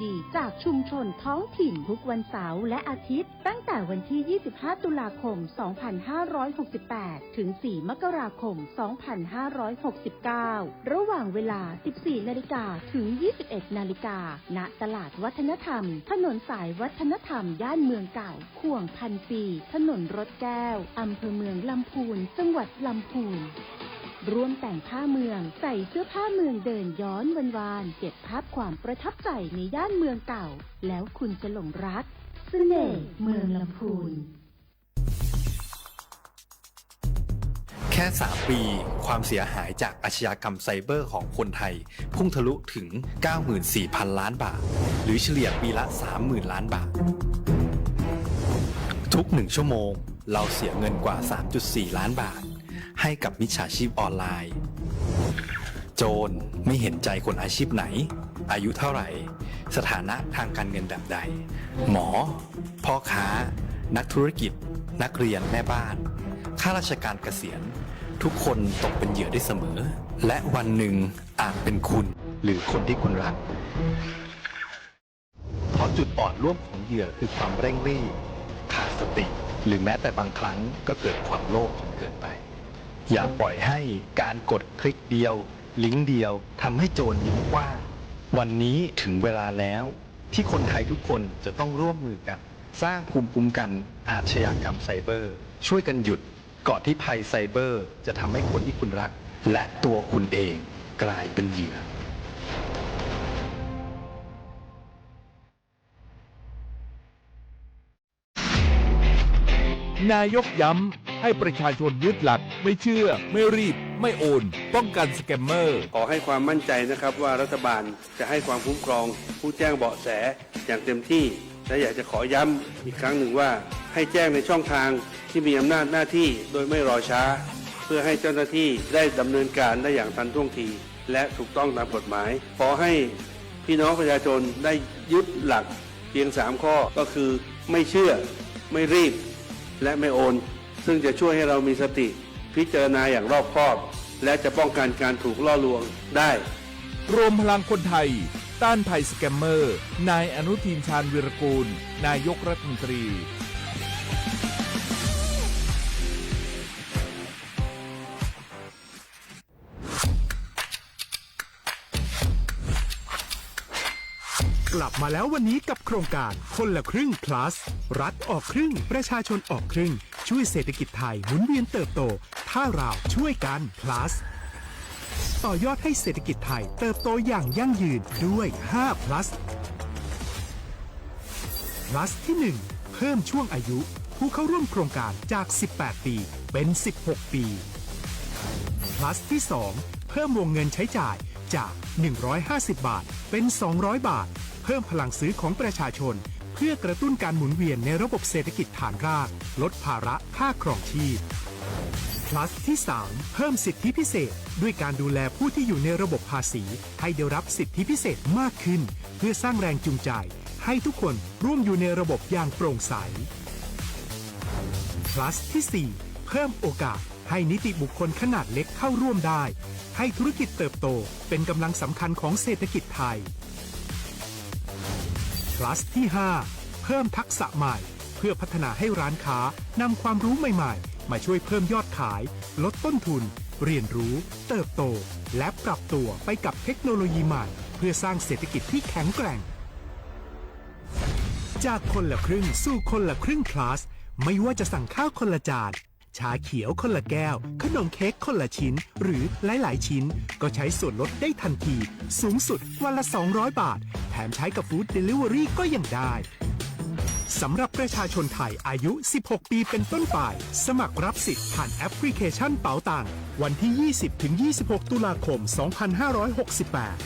ดีๆ จากชุมชนท้องถิ่นทุกวันเสาร์และอาทิตย์ ตั้งแต่วันที่ ยี่สิบห้า ตุลาคม สองพันห้าร้อยหกสิบแปด ถึง สี่ มกราคม สองพันห้าร้อยหกสิบเก้า ระหว่างเวลา สิบสี่ นาฬิกา ถึง ยี่สิบเอ็ด นาฬิกา ณ ตลาดวัฒนธรรม ถนนสายวัฒนธรรม ย่านเมืองเก่า ข่วงพันปี ถนนรถแก้ว อำเภอเมืองลำพูน จังหวัดลำพูน ร่วมแต่งผ้าเมือง ใส่เสื้อผ้าเมืองเดินย้อนวันวาน เก็บภาพความประทับใจในย่านเมืองเก่า แล้วคุณจะหลงรักเสน่ห์เมืองลำพูน แค่ สาม ปี ความเสียหายจากอาชญากรรมไซเบอร์ของคนไทย พุ่งทะลุถึง เก้าหมื่นสี่พัน ล้านบาท หรือเฉลี่ยปีละ สามหมื่น ล้านบาท ทุกหนึ่งชั่วโมง เราเสียเงินกว่า สามจุดสี่ ล้านบาท ให้กับมิจฉาชีพออนไลน์ โจรไม่เห็นใจคนอาชีพไหน อายุเท่าไหร่ สถานะทางการเงินแบบใด หมอ พ่อค้า นักธุรกิจ นักเรียน แม่บ้าน ข้าราชการเกษียณ ทุกคนตกเป็นเหยื่อได้เสมอ และวันหนึ่งอาจเป็นคุณ หรือคนที่คุณรัก เพราะจุดอ่อนร่วมของเหยื่อคือความเร่งรีบ ขาดสติ หรือแม้แต่บางครั้งก็เกิดความโลภจนเกินไป อย่าปล่อยให้การกดคลิกเดียว ลิงก์เดียวทำให้โจรยิ้มกว้าง วันนี้ถึงเวลาแล้วที่คนไทยทุกคนจะต้องร่วมมือกัน สร้างภูมิคุ้มกันอาชญากรรมไซเบอร์ ช่วยกันหยุดก่อนที่ภัยไซเบอร์จะทำให้คนที่คุณรักและตัวคุณเองกลายเป็นเหยื่อ นายกย้ำให้ประชาชนยึดหลักไม่เชื่อ ไม่รีบ ไม่โอน ป้องกันสแกมเมอร์ ขอให้ความมั่นใจนะครับว่ารัฐบาลจะให้ความคุ้มครองผู้แจ้งเบาะแสอย่างเต็มที่ และอยากจะขอย้ำอีกครั้งหนึ่งว่า ให้แจ้งในช่องทางที่มีอำนาจหน้าที่โดยไม่รอช้า เพื่อให้เจ้าหน้าที่ได้ดำเนินการได้อย่างทันท่วงที และถูกต้องตามกฎหมาย ขอให้พี่น้องประชาชนได้ยึดหลักเพียงสามข้อ ก็คือไม่เชื่อ ไม่รีบ และไม่โอน ซึ่งจะช่วยให้เรามีสติพิจารณาอย่างรอบคอบ และจะป้องกันการถูกล่อลวงได้ รวมพลังคนไทย ต้านภัยสแกมเมอร์ นายอนุทิน ชาญวีรกูล นายกรัฐมนตรี กลับมาแล้ววันนี้กับโครงการคนละครึ่ง plus รัฐออกครึ่ง ประชาชนออกครึ่ง ช่วยเศรษฐกิจไทยหมุนเวียนเติบโต ถ้าเราช่วยกัน plus ต่อยอดให้เศรษฐกิจไทยเติบโตอย่างยั่งยืนด้วย ห้า plus plus ที่ หนึ่ง เพิ่มช่วงอายุผู้เข้าร่วมโครงการจาก สิบแปด ปี เป็น สิบหก ปี plus ที่ สอง เพิ่มวงเงินใช้จ่ายจาก หนึ่งร้อยห้าสิบ บาท เป็น สองร้อย บาท เพิ่มพลังซื้อของประชาชน เพื่อกระตุ้นการหมุนเวียนในระบบเศรษฐกิจฐานราก ลดภาระค่าครองชีพ plus ที่ สาม เพิ่มสิทธิพิเศษ ด้วยการดูแลผู้ที่อยู่ในระบบภาษี ให้ได้รับสิทธิพิเศษมากขึ้น เพื่อสร้างแรงจูงใจ ให้ทุกคนร่วมอยู่ในระบบอย่างโปร่งใส plus ที่ สี่ เพิ่มโอกาสให้นิติบุคคลขนาดเล็กเข้าร่วมได้ ให้ธุรกิจเติบโตเป็นกำลังสำคัญของเศรษฐกิจไทย plus ที่ ห้า เพิ่มทักษะใหม่ เพื่อพัฒนาให้ร้านค้านำความรู้ใหม่ๆ มาช่วยเพิ่มยอดขาย ลดต้นทุน เรียนรู้ เติบโต และปรับตัวไปกับเทคโนโลยีใหม่ เพื่อสร้างเศรษฐกิจที่แข็งแกร่ง จากคนละครึ่งสู่คนละครึ่ง plus ไม่ว่าจะสั่งข้าวคนละจาน ชาเขียวคนละแก้ว ขนมเค้กคนละชิ้น หรือหลายๆ ชิ้น ก็ใช้ส่วนลดได้ทันที สูงสุดวันละ สองร้อย บาท แถมใช้กับ Food Delivery ก็ยังได้ สำหรับประชาชนไทยอายุ สิบหก ปีเป็นต้นไป สมัครรับสิทธิ์ผ่านแอปพลิเคชันเป๋าตัง วันที่ ยี่สิบ ถึง ยี่สิบหก ตุลาคม สองพันห้าร้อยหกสิบแปด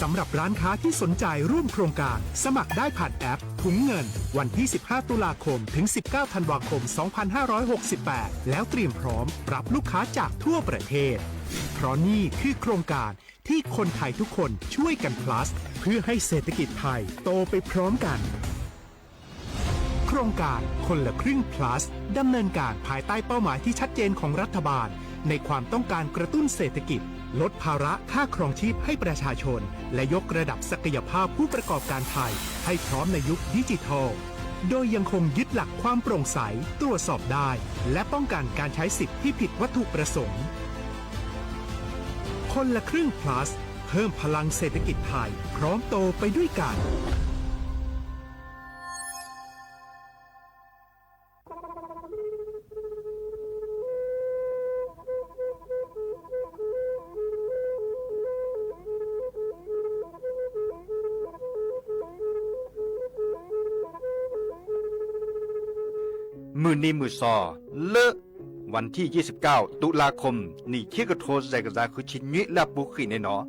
สำหรับร้านค้าที่สนใจร่วมโครงการ สมัครได้ผ่านแอปถุงเงิน วันที่ สิบห้า ตุลาคม ถึง สิบเก้า ธันวาคม สองพันห้าร้อยหกสิบแปด แล้วเตรียมพร้อมรับลูกค้าจากทั่วประเทศ เพราะนี่คือโครงการที่คนไทยทุกคนช่วยกัน plus เพื่อให้เศรษฐกิจไทยโตไปพร้อมกัน โครงการคนละครึ่ง plus ดำเนินการภายใต้เป้าหมายที่ชัดเจนของรัฐบาล ในความต้องการกระตุ้นเศรษฐกิจ ลดภาระค่าครองชีพให้ประชาชน และยกระดับศักยภาพผู้ประกอบการไทยให้พร้อมในยุคดิจิทัล โดยยังคงยึดหลักความโปร่งใส ตรวจสอบได้ และป้องกันการใช้สิทธิ์ที่ผิดวัตถุประสงค์ คนละครึ่ง Plus เพิ่มพลังเศรษฐกิจไทย พร้อมโตไปด้วยกัน မုၢ်နံၤမုၢ်သီ လၢ วันที่ยี่สิบเก้า ตุลาคม နံၣ်ခံကထိ စဲးကစၢ် ဃုဆံနွံ လၢအပူၤကွံာ်န့ၣ်နီၤ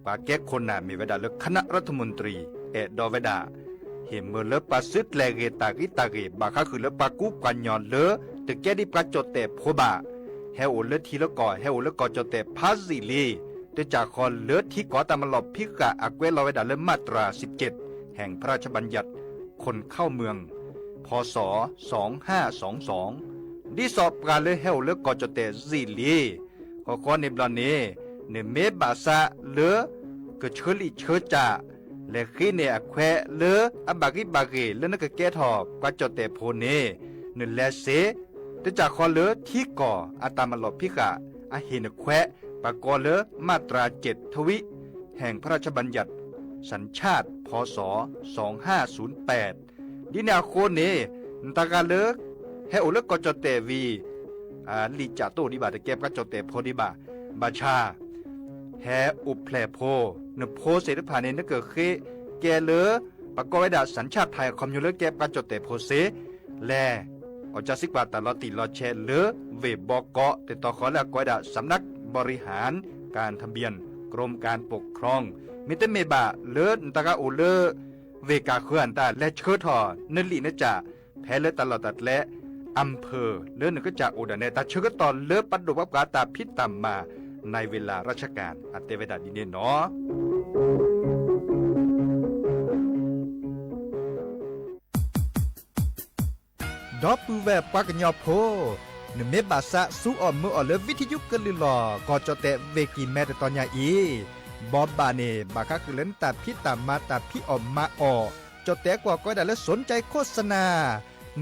ပှၤကဲခိၣ်နၢ်မ့ၢ်ဝဲဒၣ်လၢ คณะรัฐมนตรี အဲၣ်ဒိးဝဲဒၣ် ဟ့ၣ်မၢလၢပှၤစုကျဲၤဂ့ၤတၢ်ဂံၢ်တၢ်ဂ့ၤ ဘၣ်ဃးဃုာ်လၢပှၤကူပှၤကညီလၢ တကဲဒံးပှၤကၠီၣ်တဲၣ်ဖိဘၣ် ဟဲအိၣ်လၢထံလၢကီၢ် ဟဲအိၣ်လၢကီၢ်ကၠီၣ်တဲၣ်ဖးယံာ်လံ တစၢ်ဃီလၢထံကီၢ်တၢ်မၤလီၢ်ဖံးဃာ်အကွဲးလီၤဝဲဒၣ်လၢ มาตราสิบเจ็ด แห่งพระราชบัญญัติ คนเข้าเมือง พ.ศ. สองห้าสองสอง ဒ်သိးပှၤလၢဟဲအိၣ်လၢကီၢ်ကၠီၣ်တဲၣ်ယံာ်လံ ဃီဃီန့ၣ်ဘျီန့ၣ် နမ့ၢ်ဘၣ်ဆၣ်လၢ ကဆၢလံာ်ဆၢစၢ် လဲၤဃ့န့ၢ်အခွဲးလၢအဘၣ်ဂံၢ်ဘၣ်ဂ့ၤလၢနကကဲထီၣ်ပှၤကၠီၣ်တဲၣ်ဖိန့ၣ် နလဲၤစ့ တစၢ်ဃီလၢထံကီၢ်အတၢ်မၤလီၢ်ဖံးဃာ် အဟ့ၣ်နခွဲး ပှၤကိးလၢ มาตราเจ็ด ทวิ แห่งพระราชบัญญัติ สัญชาติ พ.ศ. สองห้าศูนย์แปด ဒ်န့ၣ်အဃိန့ၣ် နတၢ်ဂၤလၢ ဟဲအိၣ်လၢကီၢ်ကၠီၣ်တဲၣ်ဝံၤ လံာ်စၢ်တအိၣ်ဒံးဘၣ် တကဲပှၤကၠီၣ်တဲၣ်ဖိဒံးဘၣ် ဘၣ်ဆၣ် ဟဲအိၣ်ဖျဲၣ်ဖိ နဖိသ့ၣ်တဖၣ်န့ၣ် နကဃ့ကဲလၢ ပကိးဝဲဒၣ် สัญชาติไทย အခီပညီလၢကဲပှၤကၠီၣ်တဲၣ်ဖိစ့ လဲၤ အီၣ်ကၢစံကွၢ်တၢ်လီၤတံၢ်လီၤဆဲးလၢ ဝ့ၢ်ဘီကီး တတီၤဃီလၢအကိးဝဲဒၣ် สำนักบริหารการทะเบียน กรมการปกครอง မ့တမ့ၢ်ဘၣ်လၢနတၢ်ဂၤအိၣ်လၢ ဝ့ၢ်ကၢ်ဃၢၤအတၢ် လဲၤဆှၢထီၣ်နလံာ်နစၢ် ဖဲလၢတၢ်လီၢ်တၢ်ကျဲ อำเภอ လၢနကစၢ်အိၣ်ဒၣ်နဲ တၢ်ဆၢကတီၢ်လၢပဒိၣ်ပှၤပှၤတၢ်ဖံးတၢ်မၤ ในเวลาราชการ အတဲဝဲဒၣ်ဒ်န့ၣ်နီၤ ဒီပုၢ်ဝဲၢ်ပှၤကညီဖိ, နမ့ၢ်ဘၣ်ဆၣ်ဆူအီၣ်မၢအီၣ်လၢ ဝံထယုကလုၢ်လီၢ် ကီၢ်ကၠီၣ်တဲၣ်ဝ့ၢ်ကံၢ်မဲတတီၤညါအံၤ, ဘီဘၣ်န့ၣ် ဘၣ်ဃးဃုာ်လၢနတၢ်ဖံးတၢ်မၤတၢ်ဖံးအီၣ်မၤအီၣ်, ကၠီၣ်တဲၣ်ကွီၢ်ကိးဝဲဒၣ်လၢ สนใจโฆษณา,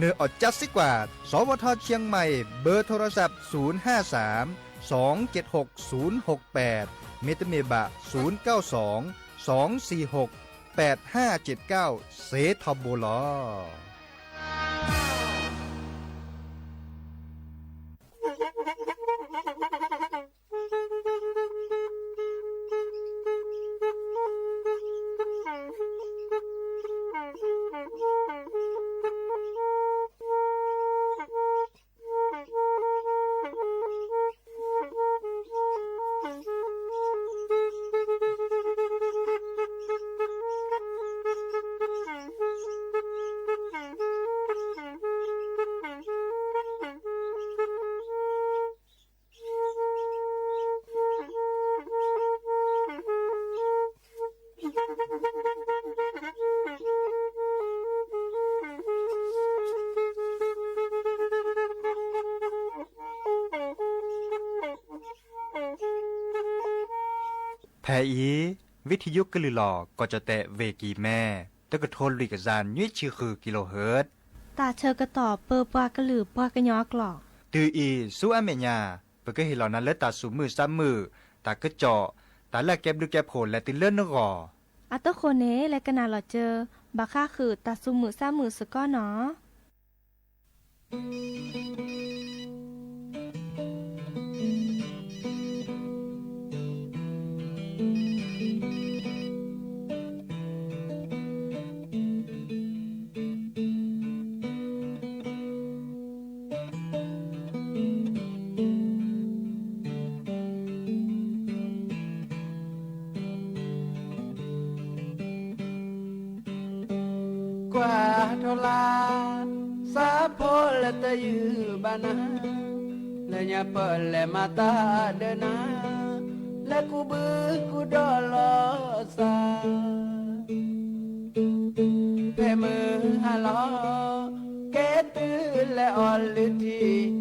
နအီၣ်ကၢစံကွၢ် สวท.เชียงใหม่ เบอร์โทรศัพท์ ศูนย์ห้าสาม สองเจ็ดหก ศูนย์หกแปด မ့တမ့ၢ်ဘၣ် ศูนย์เก้าสอง สองสี่หก แปดห้าเจ็ดเก้า စ့ထီဘိလီၤ. ဖဲအံၤ ဝံထယုကလုၢ်လီၢ် ကီၢ်ကၠီၣ်တဲၣ်ဝ့ၢ်ကံၢ်မဲ တကထိလွံၢ်ကယၤနွံဆံဃု kilohertz တၢ်ဆၢကတီၢ်ပၢပှၤကလုာ်ပှၤကညီအကျိာ်, တုၤအံၤဆူအမဲာ်ညါ ပကဟ့ၣ်လီၤနၤလၢတၢ်သူၣ်မုာ်သးမုာ်, တၢ်ကစီၣ်, တၢ်လၢအကဲဘျုးကဲဖှိၣ်လဲၤတုၤလၢနဂီၢ်, အတဃိန့ၣ် လဲၤကနၣ်လီၤစၢၤ ဘၣ်ဃးဃုာ်တၢ်သူၣ်မုာ်သးမုာ်စ့ၢ်ကီးနီၤ. ကွၢ်ထီၣ်လၢ် စးဖိလၢတယုၢ်ဘၣ်နၤ, လၢညါပလဲၤမၤတၢ်ဒီးနၤ, လၢကူဘုကူဒီလီၤစၢ် ဖဲမုၢ်ဟါလီၤ ကဲတုၤလဲၤအီၣ်လုၢ်ထံ,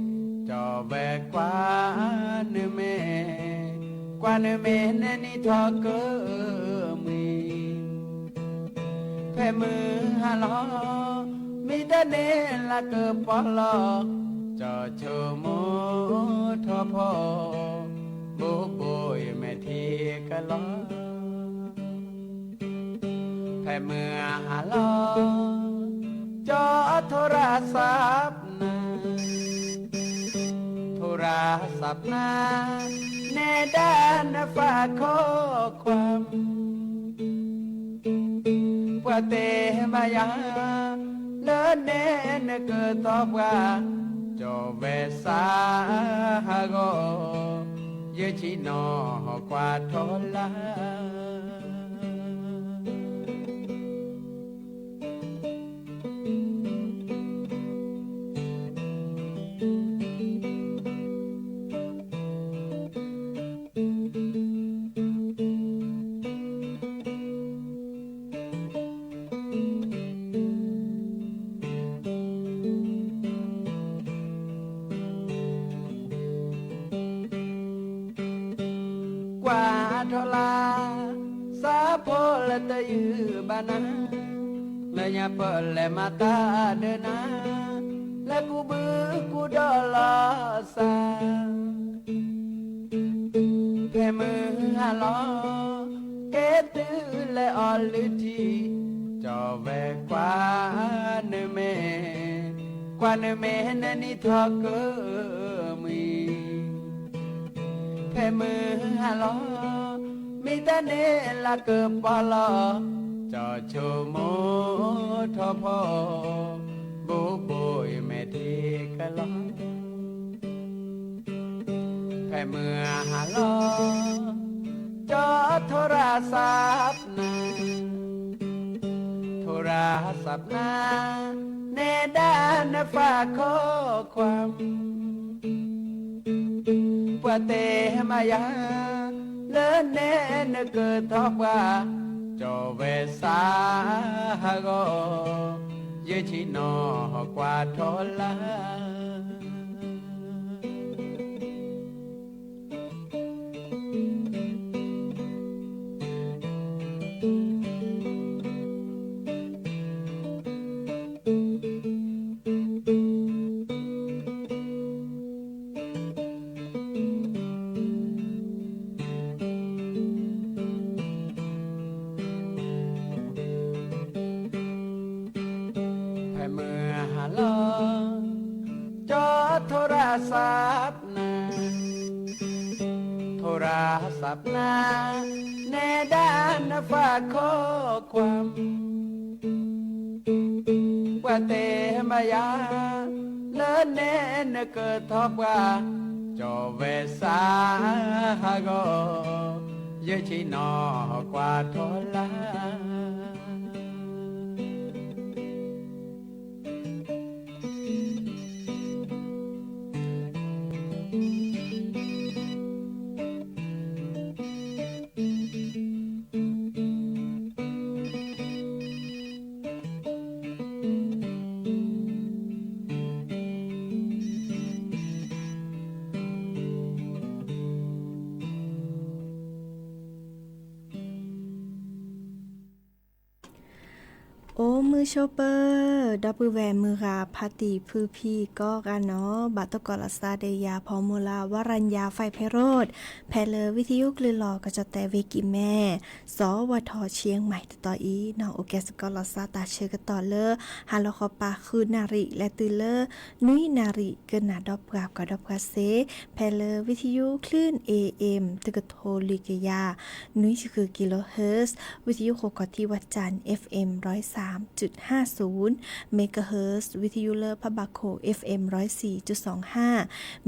ကၠီဝဲကွၢ်နမဲာ် ပှၤနမ့ၢ်နနံၤထီၣ်ကမှံၤ, ဖဲမုၢ်ဟါလီၤ, မံတန့ၢ်လၢကပီၤလီၤ, ကၠီဆိကမိၣ်ထီၣ်ဖီ, ဘိးဘိအံၤမဲာ်ထံကလီၤ. ဖဲမုၢ်ဟါလီၤ, ကၠီထိရသးနၤ, ထိရသးနၤ, နဲဒၣ်နဖးခိၣ်ခွါ ပှၤတဲဘၣ်ယၤ, လၢနဲနကထီၣ်ပှၤ, ကၠီဝဲစးဟးဂီၤ, ယဆ့ၣ်နီၤကွၢ်ထီၣ်လၢ ကွၢ်ထီၣ်လၢ စးဖိလၢတယုၢ်ဘၣ်နၤ, လၢညါပလဲၤမၤတၢ်ဒၢနၤ, လၢကူဘုကူဒီးလီၤစၢ် ဖဲမုၢ်ဟါလီၤ, ကဲတုၤလဲၤအီၣ်လုၢ်ထံ, ကၠီဝဲကွၢ်နမဲာ်, ကွၢ်နမဲာ်နနံၤထီၣ်ကမှံၤ, ဖဲမုၢ်ဟါလီၤ, မံတန့ၢ်လၢကပီၤလီၤ, ကၠီဆိကမိၣ်ထီၣ်ဖီ, ဘိးဘိအံၤမဲာ်ထံကလီၤ. ဖဲမုၢ်ဟါလီၤ, ကၠီထိရသးနၤ, ထိရသးနၤ, နဲဒၣ်နဖးခိၣ်ခွါ ပှၤတဲမၤယၤ, လၢနဲနကထီၣ်ပှၤ, ကၠီဝဲစးဟးဂီၤ, ယဆ့ၣ်နီၤကွၢ်ထီၣ်လၢ ဖဲမုၢ်ဟါလီၤ, ကၠီထိရသးနၤ, ထိရသးနၤ, နဲဒၣ်နဖးခိၣ်ခွါ ပှၤတဲမၤယၤ, လၢနဲနကထီၣ်ပှၤ, ကၠီဝဲစးဟးဂီၤ, ယဆ့ၣ်နီၤကွၢ်ထီၣ်လၢ အိၣ်မုာ်ဆိးပၢၤ, ဒီပုၢ်ဝဲၢ်မုၢ်ဂၤဖါတံၢ်ဖုဖံကိးဂၤနီၣ်, ဘၣ်သကိးလီၤသးဒီးယၤ ဖီမူလၢ ဝရံယါ ဖဲးဖဲးရိၣ်, ဖဲလၢဝံသယုၣ်ကလုၢ်လီၤကစီၣ်တဲာ်ဝ့ၢ်ကံၢ်မဲ, စီၤဝါထီၣ်ဆံမံၤတတီၤအံၤနီၣ်, အိၣ်ကဲစ့ၢ်ကီးလီၤသးတၢ်ဆၢကတီၢ်လၢ ဟါလီၤဃီပၤဃုနၣ်ရံၣ် လဲၤတုၤလၢ နွံနၣ်ရံၣ် ကနၣ်ဒီးပှၤကွၢ်ဒီးပှၤစ့ၢ်, ဖဲလၢဝံသယုၣ်ချုး AM တကထိလွံၢ်ကယၤ နွံဆံဃု kilohertz, ဝံသယုၣ်ဃိးကီၢ်ထံဝၣ်စၣ် FM ร้อยสามจุดห้าศูนย์ megahertz, ဝံသယုၣ်လၢဖးဘၣ်ခိၣ် FM ร้อยสี่จุดสองห้า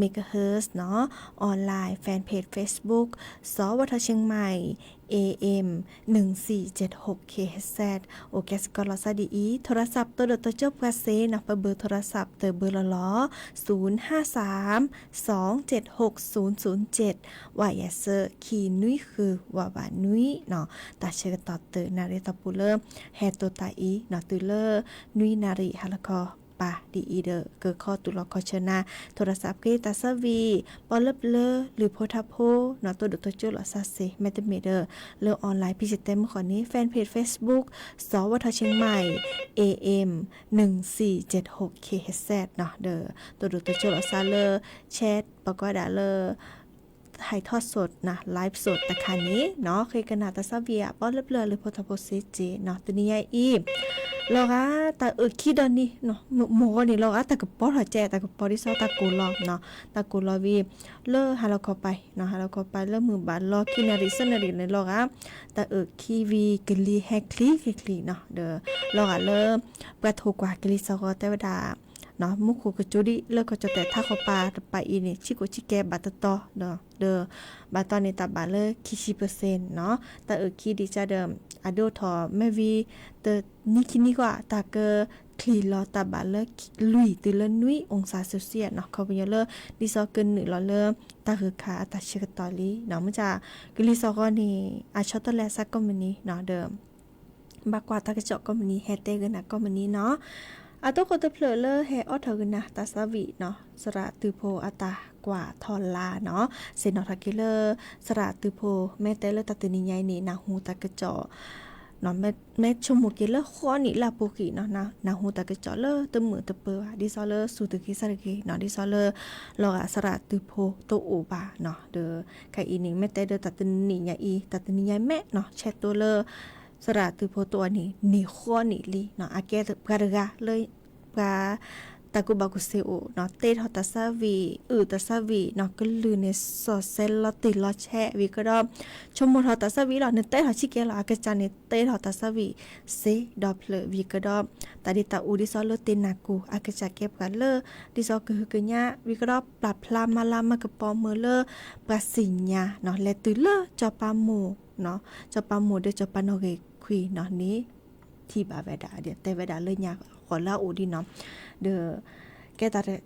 megahertz နီၣ်, online fan page Facebook စီၤဝါထီၣ်ဆံမံၤ AM หนึ่งสี่เจ็ดหก kilohertz, အိၣ်ကဲစ့ၢ်ကီးလီၤသးဒ်အံၤ, ထိရသးပၢၢ်ဒီးတကၠိပှၤစ့ၢ်နီၣ်, ပဘုးထိရသးတဘုးလီၤလီၤ, ศูนย์ห้าสาม สองเจ็ดหก ศูนย์ศูนย์เจ็ด ဝးယဲၢ်ဆၢ ခံနွံဃု ဝးဘၣ်နွံနီၣ်, တၢ်ဆၢကတီၢ်တနၣ်ရံၣ်အတီၢ်ပူၤလၢ ဟဲတိာ်တၢ်အံၤနီၣ်, တုၤလၢ နွံနၣ်ရံၣ်ဟါလီၤခီ ပာ်ဒ်အံၤဒီး ကခီတူၢ်လီၤခီဆၢနၤ, ထိးရၣ်စးဖှ့တၢ်ဆၢဝံၤ ပီလၢပျၢၤလုၢ်ဖိထါဖိ နီၣ်သိဒိၣ်တိစၢလိာ်သးစ့ၢ် မ့တမ့ၢ်ဒီး လၢ online ဖံစတဲမုၢ်ဃီန့ၣ် fan page Facebook စီၤဝဲထီၣ်ဆ့မၢ် A M နုၢ်စံၣ်ကၠဲးဟိၣ် K H Z နီၤ ဒီး သိဒိၣ်တိစၢလိာ်သးလၢ chat ပကွၢ်ဒၣ်လၢ ဟဲထီၣ်စိး live စိးတခါန့ၣ်နီၤ ဃ့ကနၣ်တၢ်ဆၢဝံၤအပီလၢပျၢၤလုၢ်ဖိထါဖိစ့ၢ်ကီးနီၤ တနံၤညါအံၤ လီၤဂာ်တၢ်အုၣ်ခံဒီးနံၤ မုၢ်ဂီၤန့ၣ် လီၤဂာ်တၢ်ကပီၤထီၣ်ကဲ တၢ်ကပီၤဒ်သိးတၢ်ကိၢ်လီၤနီၤ တၢ်ကိၢ်လီၤဝံၤ လၢဟါလီၤခီပၤနီၤ ဟါလီၤခီပၤလၢမုၢ်ဘၣ်လီၤခံနၣ်ရံၣ်သၢနၣ်ရံၣ်န့ၣ် လီၤဂာ်တၢ်အုၣ်ခံဝံၤ ကလံၤဟဲချံချံချံနီၤ ဒီး လီၤဂာ်လၢ ပှၤထိၣ်ကွၢ်ကလံၤစးဂီၤတဲဝဲဒၣ် မူခိၣ်ကစူၤဒံးလၢကီၢ်ကၠီၣ်တဲာ်ထးခီပၤတပၤအံၤန့ၣ် ဆံးကိၣ်ဆံးကဲဘၣ်တတီၤ ဒီး ဘၣ်တတီၤန့ၣ် တၢ်ဘၣ်လၢခံဆံ percent နီၤ တၢ်အုၣ်ခံဒံးကဒီး အဒိၣ်ထီၣ်မ့ၢ်ဝံၤ တနံၣ်ခံနံၣ်ဃီ တၢ်ကချံးလီၤတၢ်ဘၣ်လၢလွံၢ်တုၤလၢနွံ အောင်ဆန်းစုကြည် နီၤ ခီပညီလၢ ဒ်သိးကနုာ်လီၤလၢ တၢ်ဂၢၢ်ခးအတၢ်ဆၢကတီၢ်လံနီၤ မ့ၢ်က ကလံၤစးဂီၤန့ၣ် အဆီတလဲအသးကိးမုၢ်နံၤနီၤ ဒီး ဘၣ်ကွၢ်တၢ်ကစီၣ်ကိးမုၢ်နံၤ ဟဲတဲဂ့ၤနၤကိးမုၢ်နံၤနီၤ အတိခိၣ်တဖျၢၣ်လၢဟဲအိးထီၣ်ဂ့ၤနၤတၢ်သးဝံၣ်နီၤ သရၣ်သုးဖိအတၢ်ကွၢ်ထီၣ်လါနီၤ ဆ့ၣ်နီၤထီၣ်က့ၤလၢ သရၣ်သုးဖိ မ့ၢ်တဲလၢတၢ်တနံၤညါအံၤန့ၣ် နၢ်ဟူတၢ်ကစီၣ် မ့ၢ်ဆိကမိၣ်က့ၤလၢဃီနံၣ်လၢအပူၤကွံာ်နီၤ နၢ်ဟူတၢ်ကစီၣ်လၢတမုာ်တပၢၤဘၣ် ဒ်သိးလၢစူၢ်တဂ့ၤသးတဂ့ၤနီၤ ဒ်သိးလၢ လီၤဂာ်သရၣ်သုးဖိတအိၣ်ဘၣ်နီၤ ဒီး ခဲအံၤန့ၣ် မ့ၢ်တဲဒီးတၢ်တနံၤညါအံၤ တၢ်တနံၤညါအံၤမဲာ်နီၤ ဆဲးတိလၢ သရၣ်သုးဖိတအိၣ်န့ၣ် န့ၢ်ဃီနံၣ်လံနီၤ အကဲပှၤတဂၤလၢ ပှၤ တၢ်ကူၣ်ဘၣ်ကူၣ်သ့အိၣ်နီၤ တဲထီၣ်တၢ်သးဝံၣ် အုၣ်တၢ်သးဝံၣ်နီၤ ကလုၢ်န့ၣ် စီၤစဲလီၤတံၢ်လီၤဆဲးဝံၤကဒီး ဆိကမိၣ်ထီၣ်တၢ်သးဝံၣ်လီၤ နတဲထီၣ်ဆံးကဲလီၤ အကစၢ်န့ၣ် တဲထီၣ်တၢ်သးဝံၣ်စ့ဒီဖျၢၣ်ဝံၤကဒီး တၢ်ဒ်တၢ်အူဒ်သိးလၢတ့ၢ်နၢ်ကူၣ် အကစၢ်ကဲပှၤလၢ ဒ်သိးကဟုကညးဝံၤကဒီး ပာ်ဖျါမၤလၤမၤကပီၤမုၢ်လၢ ပှၤသ့ၣ်ညါနီၤ လဲၤတုၤလၢစီၤပၤမိၢ် စီၤပၤမိၢ်ဒီးစီၤပၤနီၣ်ဂံၢ်ခွံနီၤန့ၣ် ထံၣ်ဘၣ်ဝဲဒၣ် တဲဝဲဒၣ်လၢညါဃီၤလၢအအိၣ်ဒံးနီၤ ဒီး ကဲတၢ်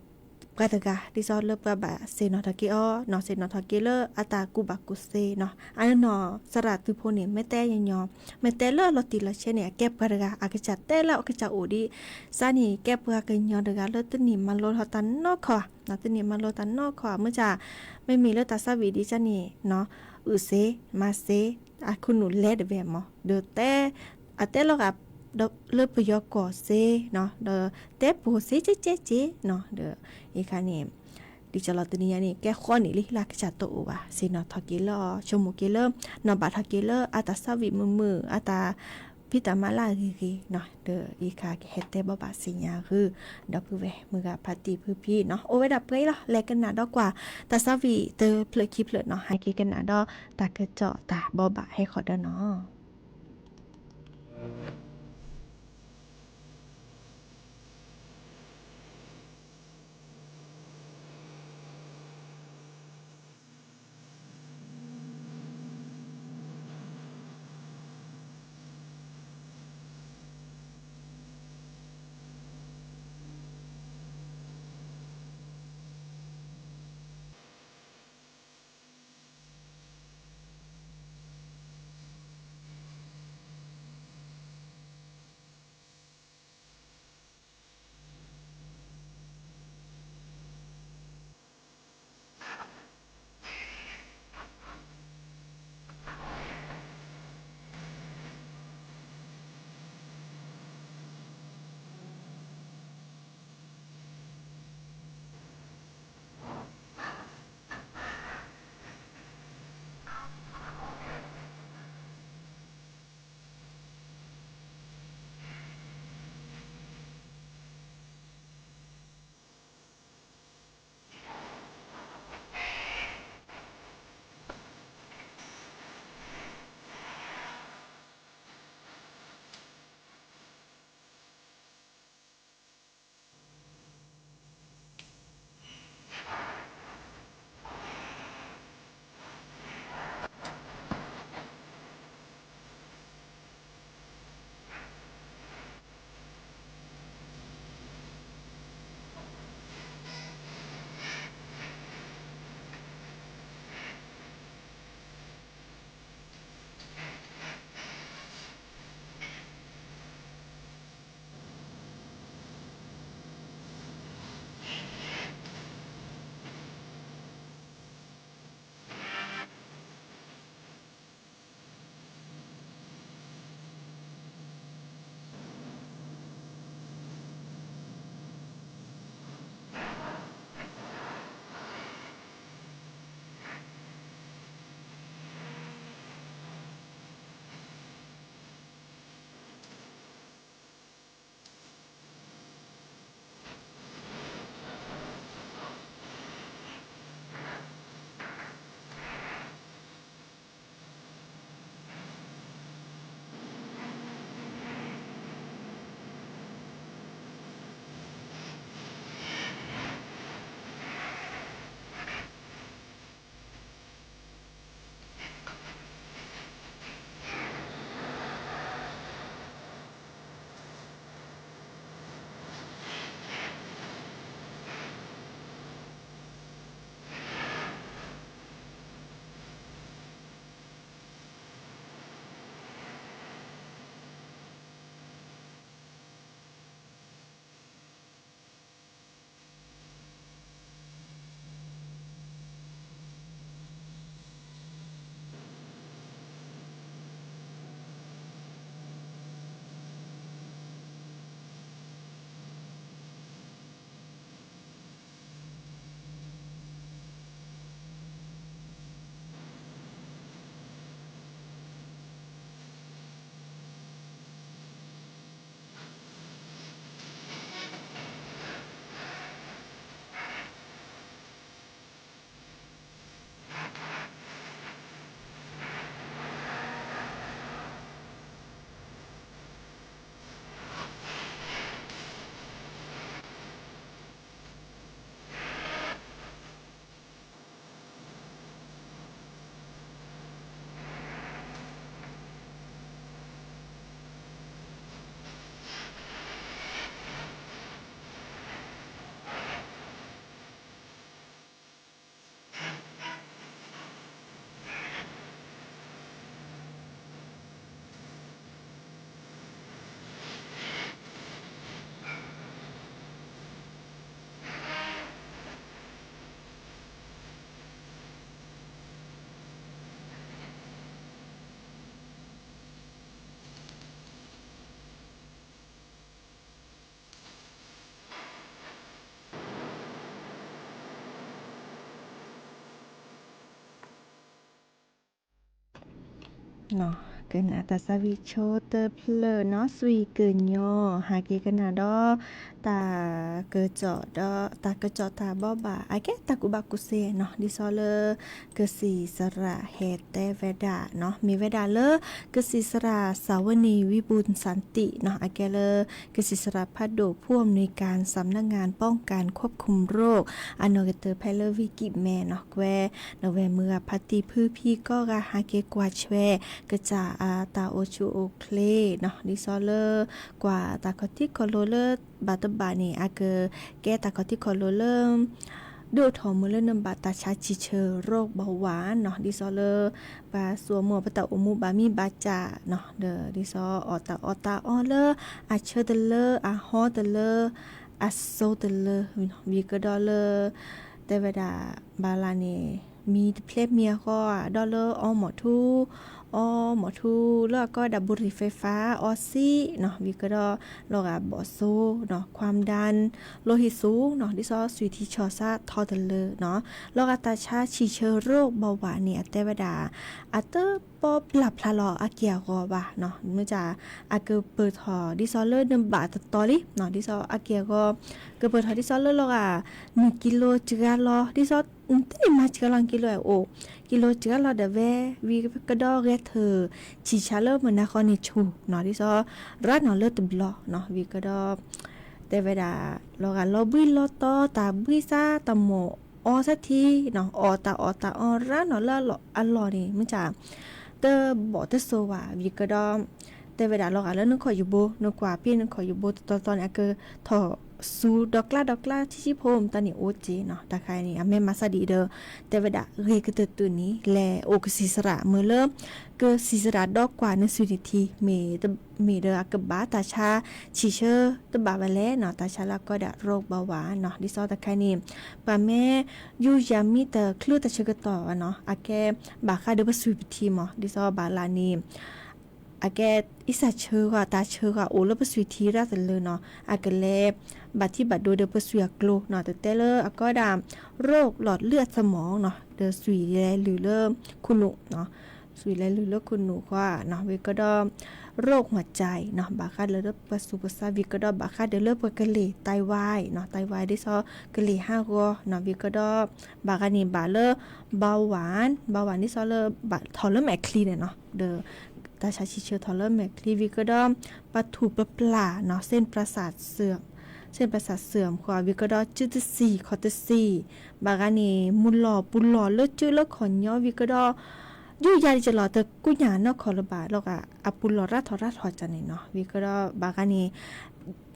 ပှၤတဂၤ ဒ်သိးလၢပှၤဘၣ်သ့ၣ်နီၣ်ထီၣ်က့ၤအီၤနီၤ သ့ၣ်နီၣ်ထီၣ်က့ၤလၢအတၢ်ကူၣ်ဘၣ်ကူၣ်သ့နီၤ အနီၤ သရၣ်သုးဖိန့ၣ် မ့ၢ်တဲညီညီ မ့ၢ်တဲလၢလီၤတံၢ်လီၤဆဲးန့ၣ် အကဲပှၤတဂၤ အကစၢ်တဲလၢအကစၢ်အိၣ်ဒံး စးန့ၣ် ကဲပှၤကညီတဂၤလၢတန့ၢ်မၤလိထီၣ်တၢ်နီတခီ တန့ၢ်မၤလိတၢ်နီတခီ မ့ၢ်က မ့မ့ၢ်လၢတၢ်သးဝံၣ်ဒ်ကန့ၣ်နီၤ အုၣ်စ့ မၤစ့ အခိၣ်နူာ်လဲၤတဘဲမး ဒီးတဲ အတဲလီၤဂာ် လၢပယီၤကီၢ်စ့နီၤ ဒီးတဲပိာ်စ့ကဲကဲက့နီၤ ဒီး အံၤခါန့ၣ် ဒ်ကလီၤတနံၤညါန့ၣ် ကဲဃီနံၣ်လံလၢအကစၢ်တအိၣ်ဘၣ် သ့ၣ်နီၣ်ထီၣ်က့ၤလၢ ဆိကမိၣ်က့ၤလၢ နီၣ်ဘၣ်ထီၣ်က့ၤလၢအတၢ်သးဝံၣ်မုာ်မုာ် အတၢ်ဖံးတၢ်မၤလၢအဂ့ၤဂ့ၤနီၤ ဒီးအံၤခါကဟဲတဲဘိးဘၣ်သ့ၣ်ညါဂုာ် ဒီပုၢ်ဝဲၢ်မုၢ်ဂၤဖါတံၢ်ဖုဖံနီၤ အိၣ်ဝဲဒၣ်ပှဲၤလီၤ လဲၤကနၣ်ဒီးကွၢ် တၢ်သးဝံၣ်တဖျၢၣ်ခံဖျၢၣ်နီၤ ဟဲက့ၤကနၣ်ဒီးတၢ်ကစီၣ်တၢ်ဘိးဘၣ်ဟဲဃီၤဒီးနီၤ နီၤ ကနၣ်တၢ်သးဝံၣ်ဆိတဖျၢၣ်နီၤ စံၣ်ကညီ ဟးက့ၤကနၣ်ဒီး တၢ်ကစီၣ်ဒီး တၢ်ကစီၣ်တၢ်ဘီဘၣ် အကဲတၢ်ကူၣ်ဘၣ်ကူၣ်သ့နီၤ ဒ်သိးလၢ ကစံၣ်စရၣ်ဟဲတဲဝဲဒၣ်နီၤ မ့ၢ်ဝဲဒၣ်လၢ ကစံၣ်စရၣ် စၢဝနံၤ ဝံပူၤစၣ်တံၣ်နီၤ အကဲလၢ ကစံၣ်စရၣ်ဖးဒိၣ် ဖူအီနွံကၣ် စၣ်နၣ်ငၣ် ป้องกันควบคุมโรค အနီၣ်ဂ့ၤတၢၢ်ဖဲလၢဝံၤကံၣ်မဲနီၤ ကွဲ နဝဲမုၢ်ဂၤဖါတံၢ်ဖုဖံကိးဂၤ ဟးက့ၤကွၢ်ဆွဲ ကစၢ်အတၢ်အိၣ်ဆူၣ်အိၣ်ချ့နီၤ ဒ်သိးလၢ ကွၢ်တၢ်ခီၣ်ထံးခီၣ်လိၤလၢ ဘၣ်တဘၣ်န့ၣ် အကကဲတၢ်ခီၣ်ထံးခီၣ်လိၤလၢ ဒုးအိၣ်ထီၣ်မုၢ်လၢနဘၣ်တၢ်ဆါဆံးဆၢ โรคเบาหวาน နီၤ ဒ်သိးလၢ ပှၤသူၣ်အမုာ်ပတၢ်အိၣ်မူဘၣ်မံဘၣ်စၢ်နီၤ ဒီးဒ်သိးအီၣ်တၢ်အီၣ်တၢ်အီလၢ အဆၢတလၢ အဟီတလၢ အစိတလၢ ဝံၤကဒီးလၢ တဲဝဲဒၣ် ဘၣ်လၢန့ၣ် မံတဖျဲးမံအဃီ ဒီးလၢအီမီၣ်ထူ အီမီၣ်ထူလၢအကိးဝဲဒၣ် ဘူရံၤဖဲးဖး အီစံနီၤ ဝံၤကဒီး လီၤဂာ်ဘီၣ်စိနီၤ ความดัน လိဟံၣ်စိနီၤ ဒ်သိးသွံၣ်ထံဆီၣ်ဆါထီတလၢနီၤ လီၤဂာ်တၢ်ဆါဆံးဆၢ โรคเบาหวาน န့ၣ် အတဲဝဲဒၣ် အတပီပျၢ်ဖျါလီၤအက့ၢ်အဂီၤဘၣ်နီၤ မ့ၢ်တၢ် အကပၢၢ်ထီၣ် ဒ်သိးလၢနဘၣ်တတီၤလံနီၤ ဒ်သိးအက့ၢ်အဂီၤ ကပၢၢ်ထီၣ်ဒ်သိးလၢလီၤဂာ် နကံလိစှၤလီၤ ဒ်သိး တန့ၢ်မၤစှၤလီၤနကံလိအအိၣ် ကံလိစှၤလီၤဒီးဝဲ ဝံၤကဒီးဂဲၤထၢၣ် ဆံးဆါလၢမုၢ်နၤဃီန့ၣ်ဆူၣ်နီၤ ဒ်သိး ရါနီၤလၢတဘျီနီၤ ဝံၤကဒီး တဲဝဲဒၣ် လီၤဂာ်လီၤဘှံးလီၤတီၤ တၢ်ဘှံးသါတၢ်မိၣ်အီသထံနီၤ အီၣ်တၢ်အီၣ်တၢ်အီရါနီၤလၢအလီၢ်န့ၣ် မ့ၢ်တၢ် တဘီၣ်တစိၤဘၣ် ဝံၤကဒီး တဲဝဲဒၣ်လီၤဂာ်လၢနခီၣ်ယဘိ နကွၢ်ဖဲနခီၣ်ယဘိတတီၤတီၤန့ၣ် အကထီၣ်စူၤဒီးကျါဒီးကျါဆံးဆံးဖိ မတၤန့ၣ်အိၣ်က့နီၤ တၢ်ခါအံၤန့ၣ် အမ့ၢ်မၤသးဒ်အံၤဒီး တဲဝဲဒၣ်ဂ့ၤကတၢၢ်တၢၢ်န့ၣ် လဲၤအိၣ်ကစံၣ်စရၣ်မ့ၢ်လၢ ကစံၣ်စရၣ်ဒီးကွၢ်နသွံၣ်နထံ မ့ၢ်တမ့ၢ်ဒီးအကဘၣ်တၢ်ဆါဆံးဆၢတဘၣ်ဝဲလဲၣ်နီၤ တၢ်ဆါလၢအကိးဒၣ် โรคเบาหวาน နီၤ ဒ်သိးတခါန့ၣ် ပှၤမ့ၢ်ယူးယၤမံတချုးတၢ်ဆၢကတီၢ်ဘၣ်နီၤ အကဲဘၣ်ဃးဒီးပသွံၣ်ပထံမး ဒ်သိးဘၣ်လၢန့ၣ် အကဲ အ့ၣ်စၢ်ဆၢဂီၤ တၢ်ဆၢဂီၤအိၣ်လၢပသွံၣ်ထံရၣ်တလၢနီၤ အကလဲၤ ဘၣ်ထံဘၣ်ဒိဒီးပသွံၣ်အကျိၤနီၤ တတဲလၢအကိးဒၣ် โรคหลอดเลือดสมอง နီၤ ဒီးသွံၣ်လဲၤလုၢ်လၢခိၣ်နူာ်နီၤ သွံၣ်လဲၤလုၢ်လၢခိၣ်နူာ်ဃီနီၤ ဝံၤကဒီး โรคหัวใจ နီၤ ဘၣ်ဃးဒီးလၢပှၤသူၣ်ပှၤသး ဝံၤကဒီးဘၣ်ဃးဒီးလၢပှၤကလ့ၢ် ไตวาย နီၤ ไตวาย ဒ်သိးကလ့ၢ်ဟးဂီၤနီၤ ဝံၤကဒီး ဘၣ်ဃးန့ၣ်ဘၣ်လၢ เบาหวาน เบาหวาน ဒ်သိးလၢဘၣ်ထီၣ်လၢမဲာ်ချံန့ၣ်နီၤ ဒီး တၢ်ဆါဆံးဆၢထီၣ်လၢမဲာ်ချံ ဝံၤကဒီး ပှၤထူၣ်ပပျၢ်နီၤ เส้นประสาทเสื่อม เส้นประสาทเสื่อม ဃီ ဝံၤကဒီး စုတစံၣ် ခီၣ်တစံၣ် ဘၣ်ဃးန့ၣ် မုၢ်လီၤပူၤလီၤလၢစုလၢခီၣ်ညီ ဝံၤကဒီး ယူးယၤတကလီၤ တကူညၣ်နီၢ်ခီၣ်လၢၤဘၣ် လီၤဂာ်အပူၤလီၤရၣ်ထီၣ်ရၣ်ထီၣ်ကန့ၣ်နီၤ ဝံၤကဒီး ဘၣ်ဃးန့ၣ်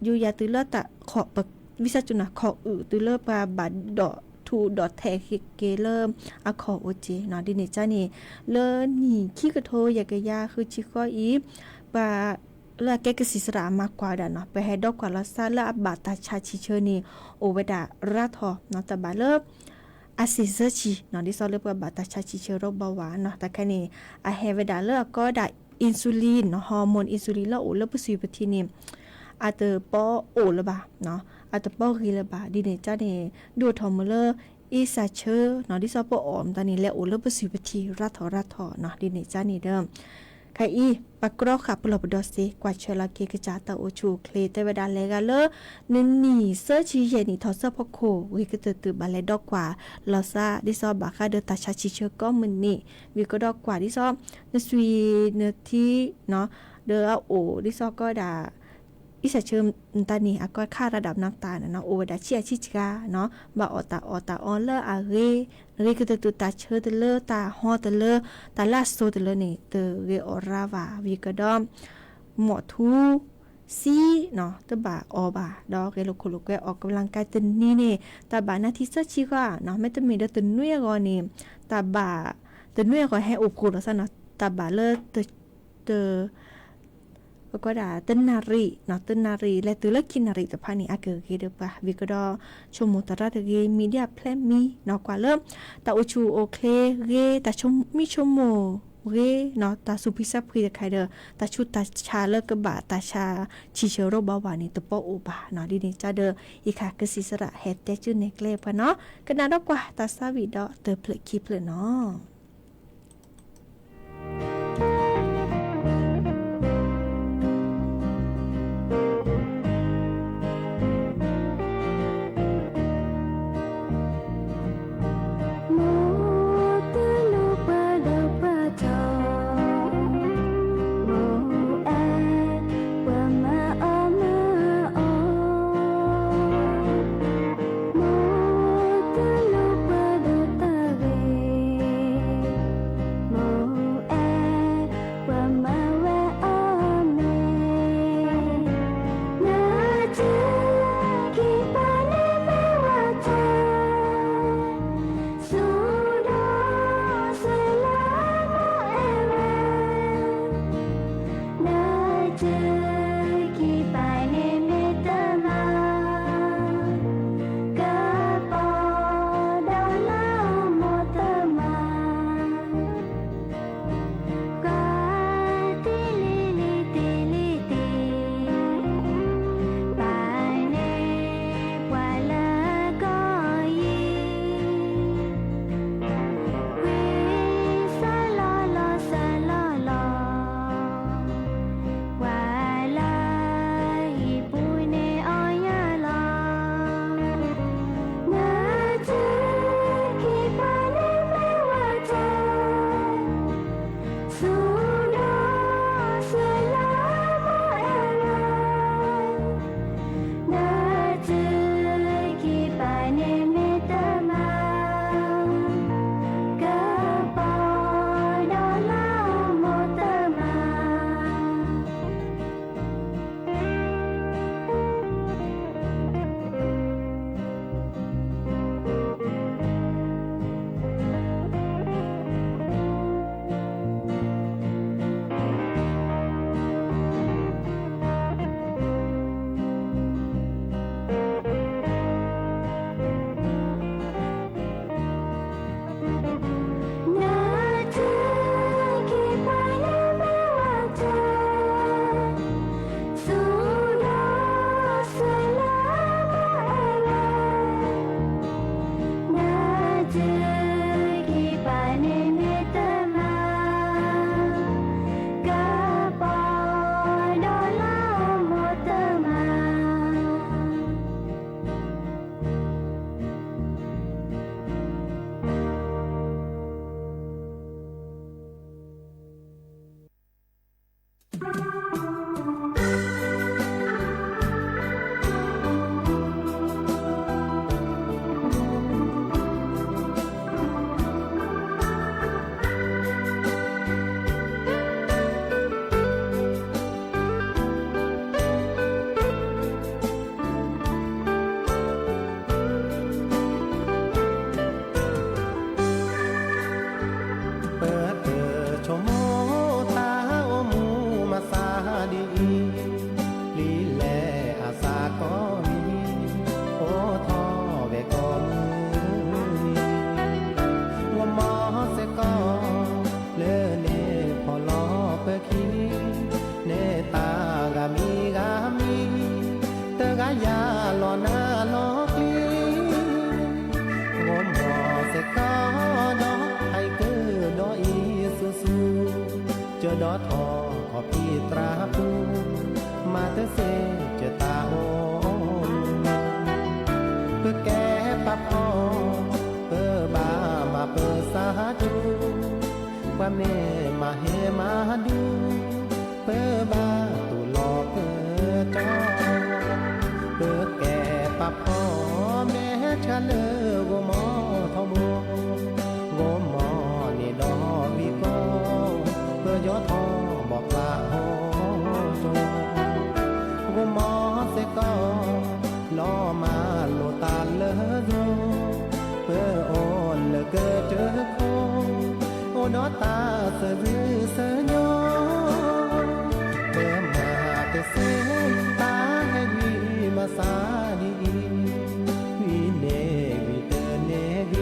ယူးယၤတုၤလၢတၢ်ခီၣ် ဝံသးစူၤနီၤ ခီၣ်အုၣ်တုၤလၢပှၤဘၣ်ဒိးထူးဒိးထဲးက့ၤလၢအခီၣ်အိၣ်က့နီၤ ဒ်န့ၣ်ကန့ၣ် လၢနံၣ်ခံကထိယဲၢ်ကယၤဃုဆံဃီအံၤ ပှၤလၢအကဲကစံၣ်စရၣ်အမၤကွၢ်ဝဲဒၣ်နီၤ ပှၤဟဲဒီးကွၢ်လီၤသးလၢအဘၣ်တၢ်ဆါဆံးဆၢန့ၣ် အိၣ်ဝဲဒၣ်ရၣ်ထီၣ်နီၤ တၢ်ဘၣ်လၢ အစံးစၢဆံးနီၤ ဒ်သိးလၢပှၤဘၣ်တၢ်ဆါဆံးဆၢ โรคเบาหวาน နီၤ တၢ်ခဲန့ၣ် အဟဲဝဲဒၣ်လၢအကိးဒၣ် insulin နီၤ hormone insulin လၢအိၣ်လၢပသွံၣ်ပထံန့ၣ် အတပီအိၣ်လၢၤဘၣ်နီၤ အတပီဂ့ၤလၢၤဘၣ် ဒ်န့ၣ်ကန့ၣ် ဒုးအိၣ်ထီၣ်မုၢ်လၢ အ့ၣ်စၢ်ဆၢနီၤ ဒ်သိးပအီၣ်မတၤန့ၣ် လဲၤအိၣ်လၢပသွံၣ်ပထံရၣ်ထီၣ်ရၣ်ထီၣ်နီၤ ဒ်န့ၣ်ကန့ၣ်ဒီး ခဲအံၤ ပကြၢးဃာ်ပလီၢ်ပဒီစ့ ကွၢ်ဆၢလီၤက့ၤကစၢ်တၢ်အိၣ်ဆူၣ်အိၣ်ချ့ တဲဝဲဒၣ်လဲၤဂၤလၢ နနံၣ်သၢဆံယဲၢ်နံၣ်ထီၣ်ဆၢဖီခိၣ် ဂ့ၤကတၢၢ်တုၤဘၣ်လဲၤဒီးကွၢ်လီၤသး ဒ်သိးဘၣ်ဃးဒီးတၢ်ဆါဆံးဆၢကိးမုၢ်နံၤ ဝံၤကဒီးကွၢ်ဒ်သိး နသွံၣ်နထံနီၤ ဒီးအအိၣ်ဒ်သိးကိးဒၣ် အ့ၣ်စၢ်ဆၢမတၤန့ၣ် အကီၢ်ခါရၤဒၣ်ပနၢ်တၢ်န့ၣ်နီၤ အိၣ်ဝဲဒၣ်ဆံးအဆံးစှၤနီၤ ဘၣ်အီၣ်တၢ်အီၣ်တၢ်အီလၢအဂ့ၤ ဂ့ၤကတၢၢ်တုၤတၢ်ဆၢတလၢ တၢ်ဟီတလၢ တၢ်လၢအစိၤတလၢန့ၣ် တဂ့ၤအီၣ်ရၣ်ဘၣ် ဝံၤကဒီး မီၣ်ထူ စံနီၤ တဘၣ်အီၣ်ဘၣ် ဒီးဂဲၤလိာ်ခိၣ်လိာ်ကွဲ ออกกำลังกายတနံၤန့ၣ် တၢ်ဘၣ်နါထံသၢဆံဃီနီၤ မ့တမ့ၢ်ဒီးတနွံအဂီၢ်န့ၣ် တၢ်ဘၣ် တနွံအဂီၢ်ဟဲအိၣ်ဖှိၣ်လိာ်သးနီၤ တၢ်ဘၣ်လၢ တ ပကွၢ်ဒၣ် တနၣ်ရံၣ်နီၤ တနၣ်ရံၣ် လဲၤတုၤလၢခံနၣ်ရံၣ်တဖၣ်န့ၣ် အကဂ့ၤဒီးပှၤ ဝံၤကဒီး ဆိကမိၣ်သရၣ်တဂ့ၤ မံၤဒ်အဖျဲၣ်မံၤ နီၤ ကွၢ်လၢ တၢ်အိၣ်ဆူၣ်အိၣ်ချ့ဂ့ၤ တၢ်ဆိကမိၣ်ဂ့ၤနီၤ တၢ်သူၣ်ဖှံသးဖှံတခါဒီး တၢ်ဆူးတၢ်ဆါလၢကဘၣ်တၢ်ဆါဆံးဆၢ โรคเบาหวาน န့ၣ် တပီအိၣ်ဘၣ်နီၤ ဒ်န့ၣ်ကဒီး ယခါကစံၣ်စရၣ်ဟဲတဲကၠူနဲၣ်ကျဲပှၤနီၤ ကနၣ်ဒီးကွၢ်တၢ်သးဝံၣ်ဒီးတဖျၢၣ်ခံဖျၢၣ်နီၤ. ယၤလီၤနၢ်လီၤကျံ, ဂီၤမီၢ်စ့ၢ်ကီးဒီး ဟဲကဒီးအံၤဆူၣ်ဆူၣ်, ကၢဒီးထီၣ်ခီၣ်ဖံးသရၣ်ပူၤ, မၤတစ့ၢ်ကၢတၢ်အိၣ်မူ, ပကဲပာ်ဖှိၣ် ပဘၣ်မၤပသးဆူၣ်, ပှၤမ့ၢ်မၤဟ့ၣ်မၤဒူ, ပဘၣ်တူၢ်လိာ်ကတီၢ်, ပကဲပာ်ဖှိၣ်မဲာ်ဆှးလၢဂီၤမီၢ်ထီဘိ, ဂီၤမီၢ်န့ၣ်ဒီးဝံၤကီၢ်, ပယီၤထီၣ်ဘီၣ်ကျးဟီၣ်ကၠီ, ဂီၤမီၢ်စ့ၢ်ကီး လီၤမၢ်လိာ်သးလၢယိၤ, ပအိၣ်လၢကတၢၢ်ခိၣ်, အိၣ်ဒီးတၢ်သးခုသးညီ, ပမၤတစ့ၢ် တၢ်ဟဲဝံမၤစၢ်ဒ်အံၤ, ဝံန့ၣ်ဝံတန့ၢ်ဂံၢ်,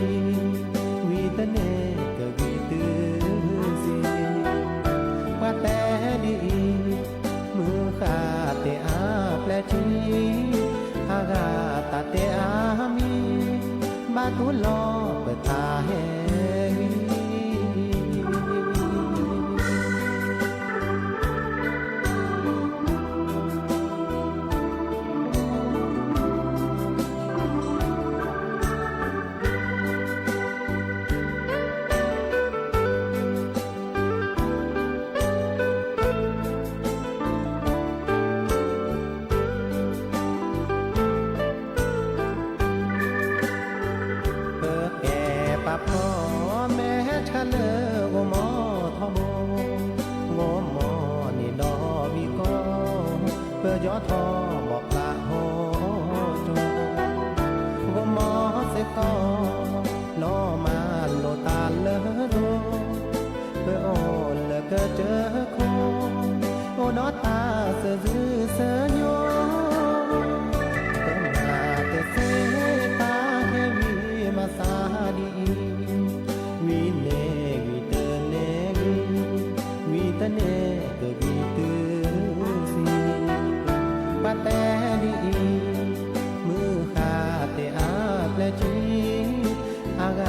ဝံတန့ၢ်ကဂံၢ်တုၤဆံး, ပှၤတဲဒ်အံၤ, မုၢ်ဃၢ်တဲအါပျဲၢ်ထံ, အဂၤတၢ်တဲအါမံၤ, ဘၣ်တူၢ်လိာ်ပတၢ်ဟဲဝံ ပကဲပာ်ဖှိၣ်မဲာ်ဆှးလၢဂီၤမီၢ်ထီဘိ, ဂီၤမီၢ်န့ၣ်ဒီးဝံၤကီၢ်, ပယီၤထီၣ်ဘီၣ်ကျးဟီၣ်ကၠီ, ဂီၤမီၢ်စ့ၢ်ကီး လီၤမၢ်လိာ်သးလၢယိၤ, ပအိၣ်လၢကတၢၢ်ခိၣ်, အိၣ်ဒီးတၢ်သးခုသးညီ, ပမၤတစ့ၢ် တၢ်ဟဲဝံမၤစၢ်ဒ်အံၤ, ဝံန့ၢ်ဝံတန့ၢ်ဂံၢ်, ဝံတန့ၢ်ကဂံၢ်တုၤဆံး, ပှၤတဲဒ်အံၤ, မုၢ်ဃၢ်တဲအါပျဲၢ်ထံ, အဂၤ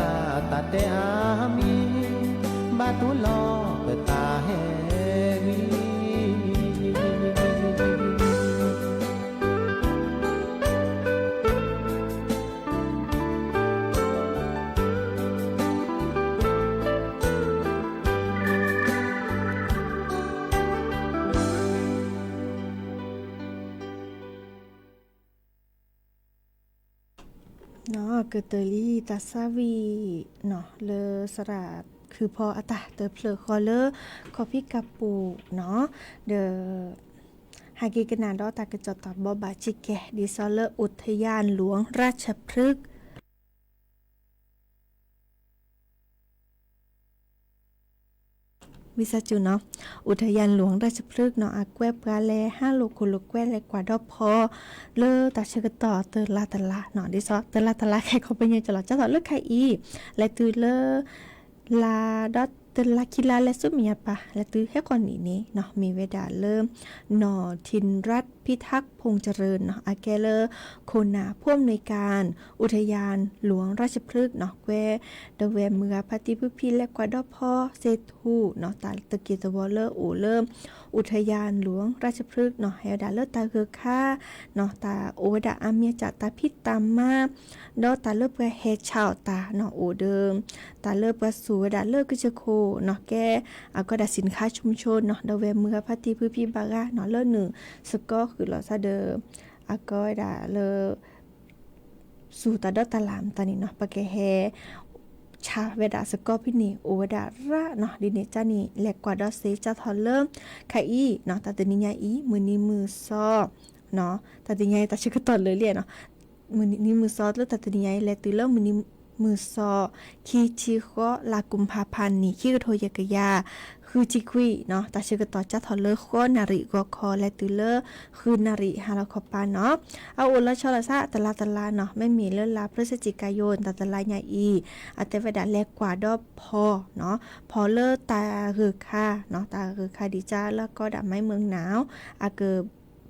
တၢ်တဲအါမံၤ, ဘၣ်တူၢ်လိာ်ပတၢ်ဟဲဝံ ကတၢၢ်လံတၢ်သးဝံၣ် လၢသရၣ်ခုဖီအတၢ်တဖျၢၣ်ဃီလၢ ခီၣ်ဖံးကၢ်ပူၤနီၤ, ဒီး ဟဲက့ၤကနၣ်ဒီးတၢ်ကစီၣ်တၢ်ဘိးဘၣ်စ့ၢ်ကီး ဒ်သိးလၢ อุทยานหลวงราชพฤกษ์ ဝံသးစူၤနီၤ, อุทยานหลวงราชพฤกษ์နီၤ အကွဲးပှၤလဲၤဟးလိာ်ခိၣ်လိာ်ကွဲလဲၤကွၢ်ဒီးဖီ လၢတၢ်ဆၢကတီၢ်တလါတလါနီၤ, ဒ်သိးတလါတလါခဲခီပညီကလီၤ ကၢ်ထီၣ်လၢခဲအံၤ လဲၤတုၤလၢ လါဒီးတလါခံလါလဲၤဆူမဲာ်ညါပၢ် လဲၤတုၤဟဲဃီနံၣ်န့ၣ်နီၤ မ့ၢ်ဝဲဒၣ်လၢ နီၢ်ထံၣ်ရၢတ်ၣ် ဖံထၣ်ဖိၣ်ကရၢၣ်နီၤ အကဲလၢ ခိၣ်နၢ် ผู้อำนวยการ อุทยานหลวงราชพฤกษ์နီၤ ကွဲး ဒီးဝဲမုၢ်ဂၤဖါတံၢ်ဖုဖံလဲၤကွၢ်ဒီးဖီစ့ၢ်ထူၣ်နီၤ တၢ်တက့ၢ်တဝီလၢအိၣ်လၢ อุทยานหลวงราชพฤกษ์နီၤ ဟဲဝဲဒၣ်လၢတၢ်ဂၢၢ်ခါနီၤ တၢ်အိၣ်ဝဲဒၣ်အါမံၤအါကၠးတၢ်ဖံးတၢ်မၤ ဒီးတၢ်လၢပှၤဟဲဆါအီၣ်တၢ်နီၤ အိၣ်ဒီး တၢ်လၢပှၤစူၢ်ဝဲဒၣ်လၢကစၢၢ်ခိၣ်နီၤ ကဲ အကီဒၣ် สินค้าชุมชนနီၤ ဒီးဝဲမုၢ်ဂၤဖါတံၢ်ဖုဖံဘၣ်ဂၤနီၤ လၢနုာ်စကီဃုာ်လီၤသးဒီး အကီဝဲဒၣ်လၢ စူၢ်တၢ်ဒီးတၢ်လၢ်မတၤန့ၣ်နီၤ ပကဟဲ ဆါဝဲဒၣ်စကီဖဲန့ၣ် အိၣ်ဝဲဒၣ်ရၣ်နီၤ ဒ်န့ၣ်ကၢ်န့ၣ် လဲၤကွၢ်ဒီးစ့ၢ်ကၢ်ထီၣ်လၢ ခဲအံၤနီၤ တၢ်တနံၤညါအံၤ မုၢ်နံၤမုၢ်သီ တၢ်တနံၤညါအံၤ တၢ်ဆၢကတီၢ်လၢလံနီၤ မုၢ်နံၤမုၢ်သီလၢတၢ်တနံၤညါအံၤ လဲၤတုၤလၢမုၢ်နံၤမုၢ်သီ ခံဆံဃိး လါကုမ်ၣ်ဖးဖးနံၣ် ခံကထိယဲၢ်ကယၤ ဃုဆံခွံနီၤ တၢ်ဆၢကတီၢ်ကၢ်ထီၣ်လၢဃိးနၣ်ရံၣ်ဂီၤခီ လဲၤတုၤလၢ ဃုနၣ်ရံၣ်ဟါလီၤခီပၤနီၤ အအိၣ်လီၤဆီလိာ်သးတလါတလါနီၤ မ့မ့ၢ်လၢလါ พฤศจิกายน တၢ်တလါညါအံၤ အတဲဝဲဒၣ်လဲၤကွၢ်ဒီးဖီနီၤ ဖီလၢတၢ်ဂၢၢ်ခါနီၤ တၢ်ဂၢၢ်ခါဒ်ကၢ်လၢကီဒၣ် မၢမုၢ်နၢ် အက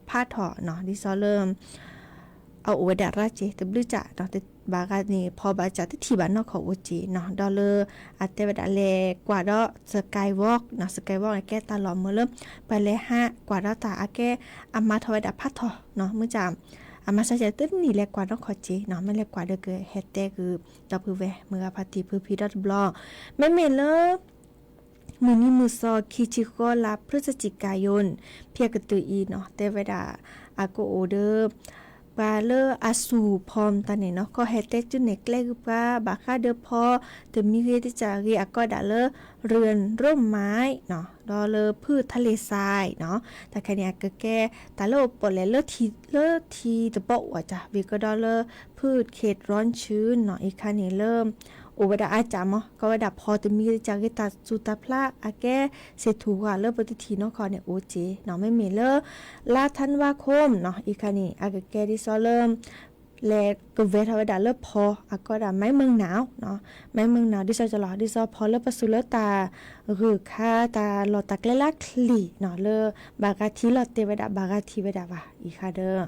ဖးထီၣ်နီၤ ဒ်သိးလၢ အအိၣ်ဝဲဒၣ်ရၣ်စ့ တဘျုးကၠး ဘၣ်ဂၤန့ၣ် ဖီဘၣ်ကၠးတထံၣ်ဘၣ်နီၢ်ခီအိၣ်က့နီၤ ဒီးလၢ အတဲဝဲဒၣ်လဲၤကွၢ်ဒီး Skywalk နီၤ Skywalk အကဲတၢ်လီၢ်မုာ်လၢ ပှၤလဲၤဟးကွၢ်ဒီးတၢ်အကဲ အမၤထီၣ်ဝဲဒၣ်ဖးထီၣ်နီၤ မုၢ်ကၠး အမၤစၢ်ကၠးတနံၣ်လဲၤကွၢ်နီၢ်ခီက့နီၤ မ့ၢ်လဲၤကွၢ်ဒီးကဟဲတဲကုၢ် ဒီပုၢ်ဝဲၢ်မုၢ်ဂၤဖါတံၢ် ဖုဖံဒီတဘျီ မ့မ့ၢ်လၢ မုၢ်နံၤမုၢ်သီ ခံဆံဃိး လါ พฤศจิกายน ဖဲအကတၢၢ်အံၤနီၤ တဲဝဲဒၣ် အကအိၣ်ဒီး ပှၤလၢအစူၢ်ဖီမတၤန့ၣ်နီၤ ကီၢ်ဟဲတဲကၠူနဲၣ်ကျဲဂ့ၤပှၤ ဘၣ်ဃးဒီးဖီ တမံၤဂ့ၤတကၠးဂ့ၤ အကီဒၣ်လၢ เรือนร่มไม้နီၤ ဒီးလၢဖုၣ်ထးလ့ၤစဲနီၤ တၢ်ခဲန့ၣ် အကကဲ တၢ်လၢအိၣ်ပီၣ်လဲၣ်လၢထံ လၢထံတဘီအိၣ်ကၢ် ဝံၤကဒီးလၢ ဖုၣ်ခ့ၣ် ร้อนชื้นနီၤ အံၤခါန့ၣ်လၢ အိၣ်ဝဲဒၣ်အါကၢ်မး ကီဝဲဒၣ်ဖီတမံၤတကၠးဂ့ၤ တၢ်စူၢ်တၢ်ဖျး အကဲ စ့ၣ်ထူၣ်ဝၣ်လၢပတထံၣ်နီၢ်ခီန့ၣ် အိၣ်က့နီၤ မ့မ့ၢ်လၢ လါ ธันวาคมနီၤ အံၤခါန့ၣ် အကကဲဒ်သိးလၢ လဲၤကဝဲၤထီၣ်ဝဲဒၣ်လၢဖီ အကီဒၣ် ไม้เมืองหนาวနီၤ ไม้เมืองหนาว ဒ်သိးကလီၤ ဒ်သိးဖီလၢပစူၢ်လၢတၢ် ဂုၤခါ တၢ်လီၢ်တၢ်ကျဲလၢချံးနီၤ လၢ ဘၣ်ဂၤထံလီၤတဲာ်ဝဲဒၣ် ဘၣ်ဂၤထံဝဲဒၣ်ဘၣ် အံၤခါဒီး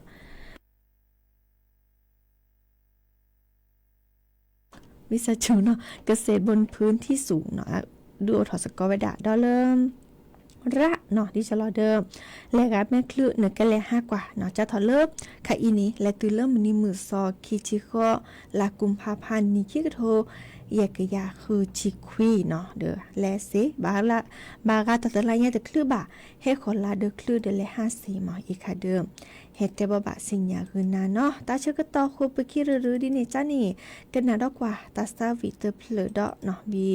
ဝံသးစူၤနီၤ เกษตรบนพื้นที่สูงနီၤ ဒုးအိၣ်ထီၣ်စ့ၢ်ကီးဝဲဒၣ် ဒီးလၢ ရၣ်နီၤ ဒ်သိးလီၤဒီး လဲၤဂၤမဲာ်ချံ နကလဲၤဟးကွၢ်နီၤ ကၢ်ထီၣ်လၢ ခါအံၤန့ၣ် လဲၤတုၤလၢမုၢ်နံၤမုၢ်သီ ခံဆံဃိး လါ กุมภาพันธ์ နံၣ်ခံကထိ ယဲၢ်ကယၤဃုဆံခွံနီၤ ဒီးလဲၤစ့ၢ် ဘၣ် ဘၣ်ဂၤတၢ်တလါညါတချုးဘၣ် ဟဲဃီၤလၢဒၢးချုးဒီးလဲၤဟးစ့ၢ်မး အံၤခါဒီး ဟဲတဲဘၣ်ဘၣ်စံၣ်ညီၣ်ဂုာ်နၤနီၤ တၢ်ဆၢကတီၢ်ဃိာ်ပခံရူၢ်ရူၢ်ဒ်န့ၣ်ကန့ၣ် ကနၣ်ဒီးကွၢ်တၢ်သးဝံၣ်တဖျၢၣ်ဒီး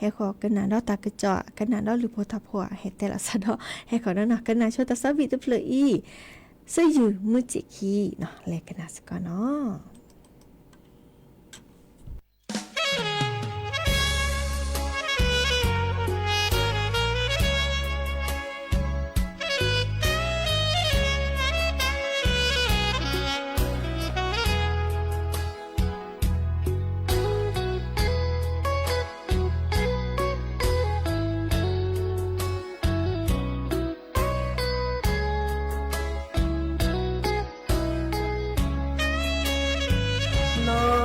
နီၤ ဝံၤ ဟဲဃီၤကနၣ်ဒီးတၢ်ကစီၣ် ကနၣ်ဒီးလူၤဖိထီၣ်ဖိ ဟဲတဲလီၤစၢ်ဒီး ဟဲဃီၤဒီးနီၤ ကနၣ်ဆိတၢ်သးဝံၣ်တဖျၢၣ်အံၤ စံးယုၢ်မုၢ်စ့ၢ်ခံနီၤ လဲၤကနၣ်စ့ၢ်ကီးနီၤ လီ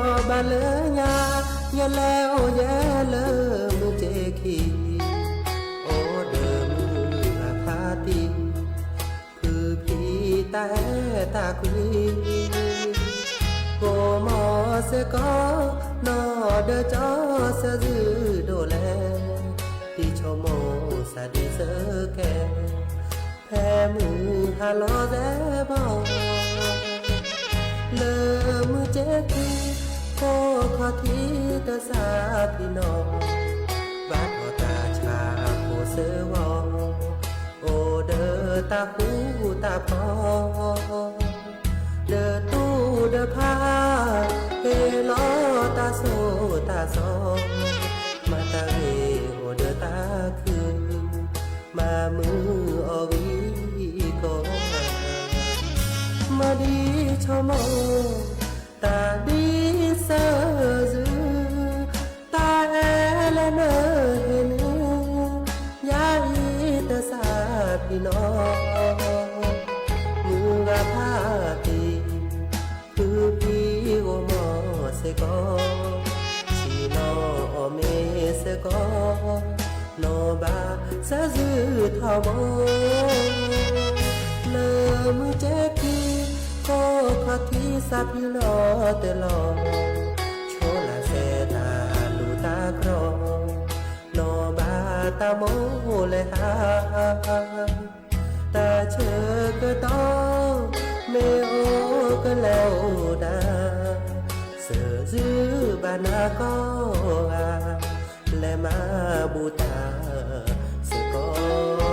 ၤဘၣ်လၢညါ ယလဲၤအိၣ်ယဲလၢမုၢ်က့ခံ အိၣ်ဒီးမုၢ်ဂၤဖးတံၢ် ဖုဖံတၢ်အဲၣ်တၢ်ကွံ ကိးမီၤစ့ၢ်ကီး နီၢ်ဒီးကၠီဆၢဇုဒိၣ်လဲၣ် တံၤဆိကမိၣ်စၢ်ဒံးစၢကဲ ဖဲမုၢ်ဟါလီၤစဲဘီ လၢမုၢ်ကဲခံ ဖိခီၣ်ထံးတစးဖံးနီၣ် ဘၣ်ထီၣ်တၢ်ဆါဖိစၢဝီ အိၣ်ဒီးတၢ်ဃူတၢ်ဖိး ဒီးတူၢ်ဒီးဖး ဟ့ၣ်လီၤတၢ်ဆိၣ်တၢ်ဆီ မၤတၢ်ဂ့ၤအိၣ်ဒီးတၢ်ခု မၤမုာ်အီၤဂံၢ်ကီ မၤဒ်ဆိကမိၣ် တၢ်ဒ်စၢၤစု တၢ်အဲၣ်လၢနဟ့ၣ်န့ၣ် ယၤအံၤတစးဖံးနီၣ် မုၢ်ဂၤဖးတံၢ် ဖုဖံဂီၢ်မီၢ်စ့ၢ်ကီး ဆ့ၣ်နီၤအီၤမ့ၢ်စ့ၢ်ကီး နီၢ်ဘၣ်စၢ်စုထီဘိ လၢမုၢ်ကဲခံ ဖိခီၣ်ထံးစးဖံးလီၤတၢ်လီၤ ဆိလၢစဲတၢ်လူၢ်တၢ်ကြီ နီၢ်ဘၣ်တၢ်မိၣ်လဲၤဟး တၢ်ဆၢကတီၢ် မ့ၢ်အိၣ်ကလဲၤအိၣ်ဒၣ် စၢၤစုဘၣ်နၤကိးဂၤ လဲၤမၤဘူၣ်တၢ်စ့ၢ်ကီး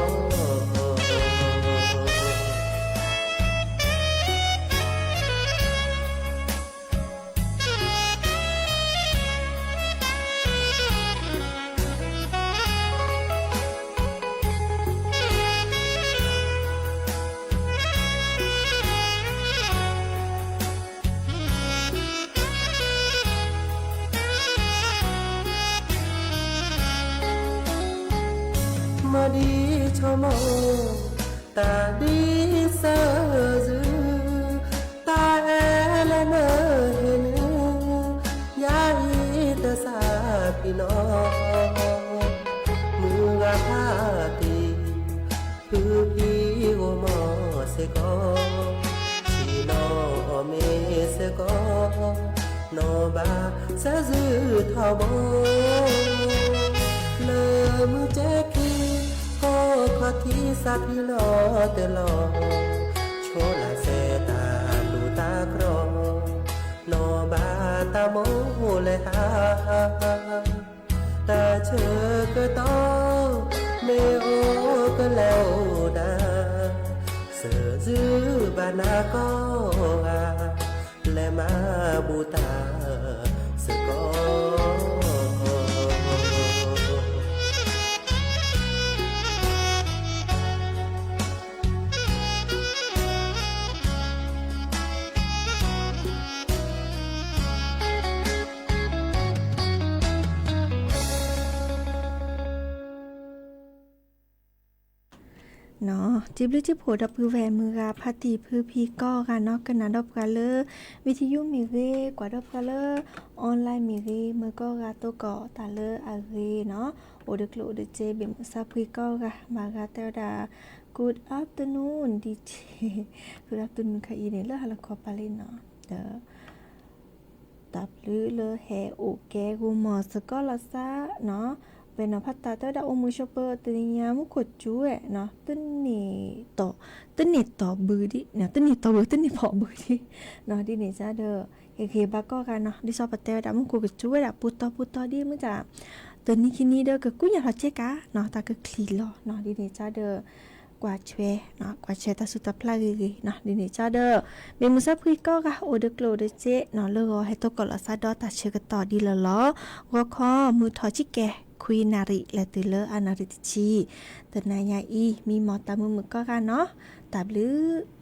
မၤဒ်ဆိကမိၣ် တၢ်ဒ်စၢၤစု တၢ်အဲၣ် စၢ်စုထီဘိ လၢမုၢ်ကဲခံ ကိးခီၣ်ထံးစးဖံလီၤတလီၤ, ဆိလၢစဲတၢ်လူၢ်တၢ်ကြီ, နီၢ်ဘၣ်တၢ်မိၣ်လဲၤဟး, တၢ်ဆၢကတီၢ် မ့ၢ်အိၣ်ကလဲၤအိၣ်ဒၣ်, စၢ်စုဘၣ်နၤကိးဂၤ လဲၤမၤဘူၣ်တၢ်စ့ၢ်ကီး. နီၣ်, တံၤဘျုးတံၤဖှိၣ်ဒီပုၢ်ဝဲၢ်မုၢ်ဂၤ ဖါတံၢ်ဖုဖံကိးဂၤနီၣ်, ကနၣ်ဒီးပှၤလၢ ဝံထယုမ့ၢ်ဂ့ၤ, ကွၢ်ဒီးပှၤလၢ online မ့ၢ်ဂ့ၤ, မုၢ်ကိးဂၤသိကိးတၢ်လၢအဂ့ၤနီၣ်, အိၣ်ဒီးကျိၣ်အိၣ်ဒီးစ့ ဘ့ၣ်မုၢ်ဆါဖှံကိးဂၤ, မၤဂၤတဲဝဲဒၣ် good afternoon ဒ်က့, good afternoon ခဲအံၤန့ၣ် လၢဟါလီၤခီပၤလံနီၣ်, ဒီး တၢ်ဘျုးလၢဟဲအိၣ်ကဲဂိၢ်မီၢ်စ့ၢ်ကီးလီၤစၢ်နီၣ်, ဝဲနီၣ်ဖးတၢ်တဲဝဲဒၣ်အိၣ်မူဆိးပၢတနံၤညါ မူခိၣ်စူၤဝဲနီၣ်, တန့ၢ်တီၢ်ဘုဒံး, တန့ၢ်တီၢ်ဘု တန့ၢ်ဖီၣ်ဘုဒံးနီၣ်, ဒ်န့ၣ်ကဒီး ဟ့ၣ်ဂ့ၤဘၣ်ကိးဂၤနီၣ်, ဒ်သိးပတဲဝဲဒၣ်မူခိၣ်ကစူၤဝဲဒၣ်ပူၤတီၤပူၤတီၤဒ်မ့ၢ်တၢ် တနံၤခံနံၤဒီးကကူညၢ်ထီၣ်ကဲကၤနီၣ်, တၢ်ကချံးလီၤနီၣ်, ဒ်န့ၣ်ကဒီး ကွၢ်ဆွဲ, ကွၢ်ဆွဲတၢ်စူၢ်တၢ်ဖျါဂ့ၤဂ့ၤနီၣ်, ဒ်န့ၣ်ကဒီး ဘ့ၣ်မုၢ်ဆါဖှံကိးဂၤ အိၣ်ဒီးကျိၣ်အိၣ်ဒီးစ့နီၣ်, လၢဂီၤဟဲထီၣ်ကီၢ်လီၤစၢ်ဒီးတၢ်ဆၢကတီၢ်ဒ်လီၤလီၤ, ဂီၤခီမုၢ်ထီၣ်ဆံကဲ ခွံနၣ်ရံၣ် လဲၤတုၤလၢအနၣ်ရံၣ်တဆံ, တနၤညါအံၤ မံမီၢ်တၢ်မုာ်မုာ်ကိးဂၤနီၣ်, တၢ်ဘျုး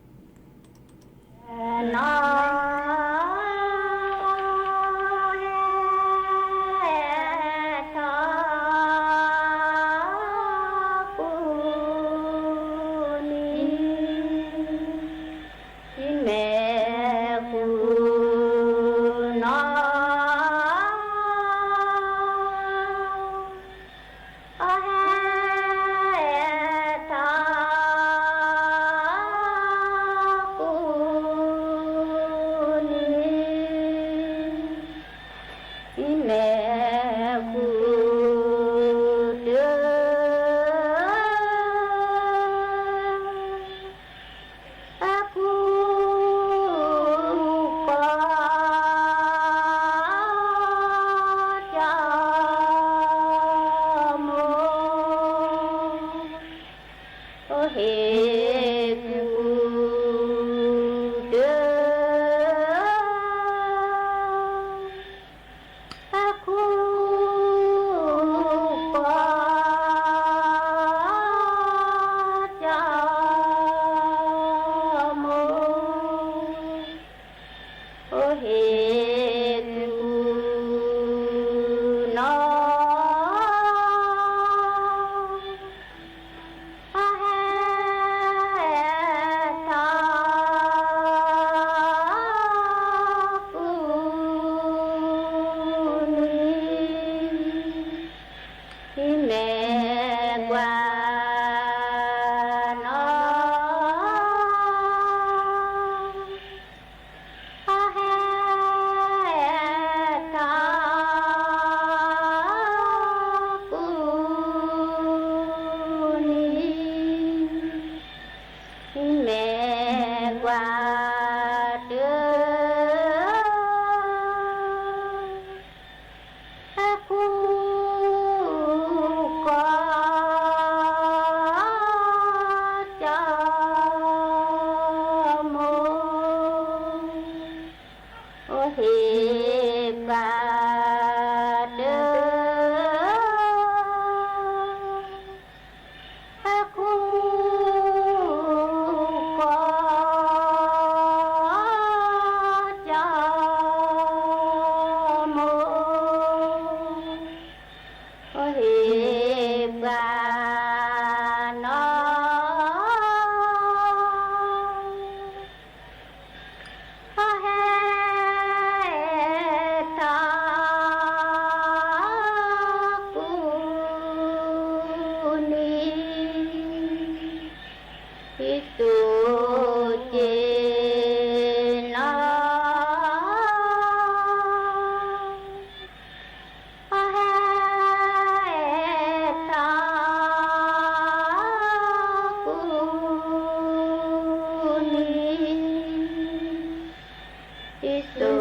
ယဆိ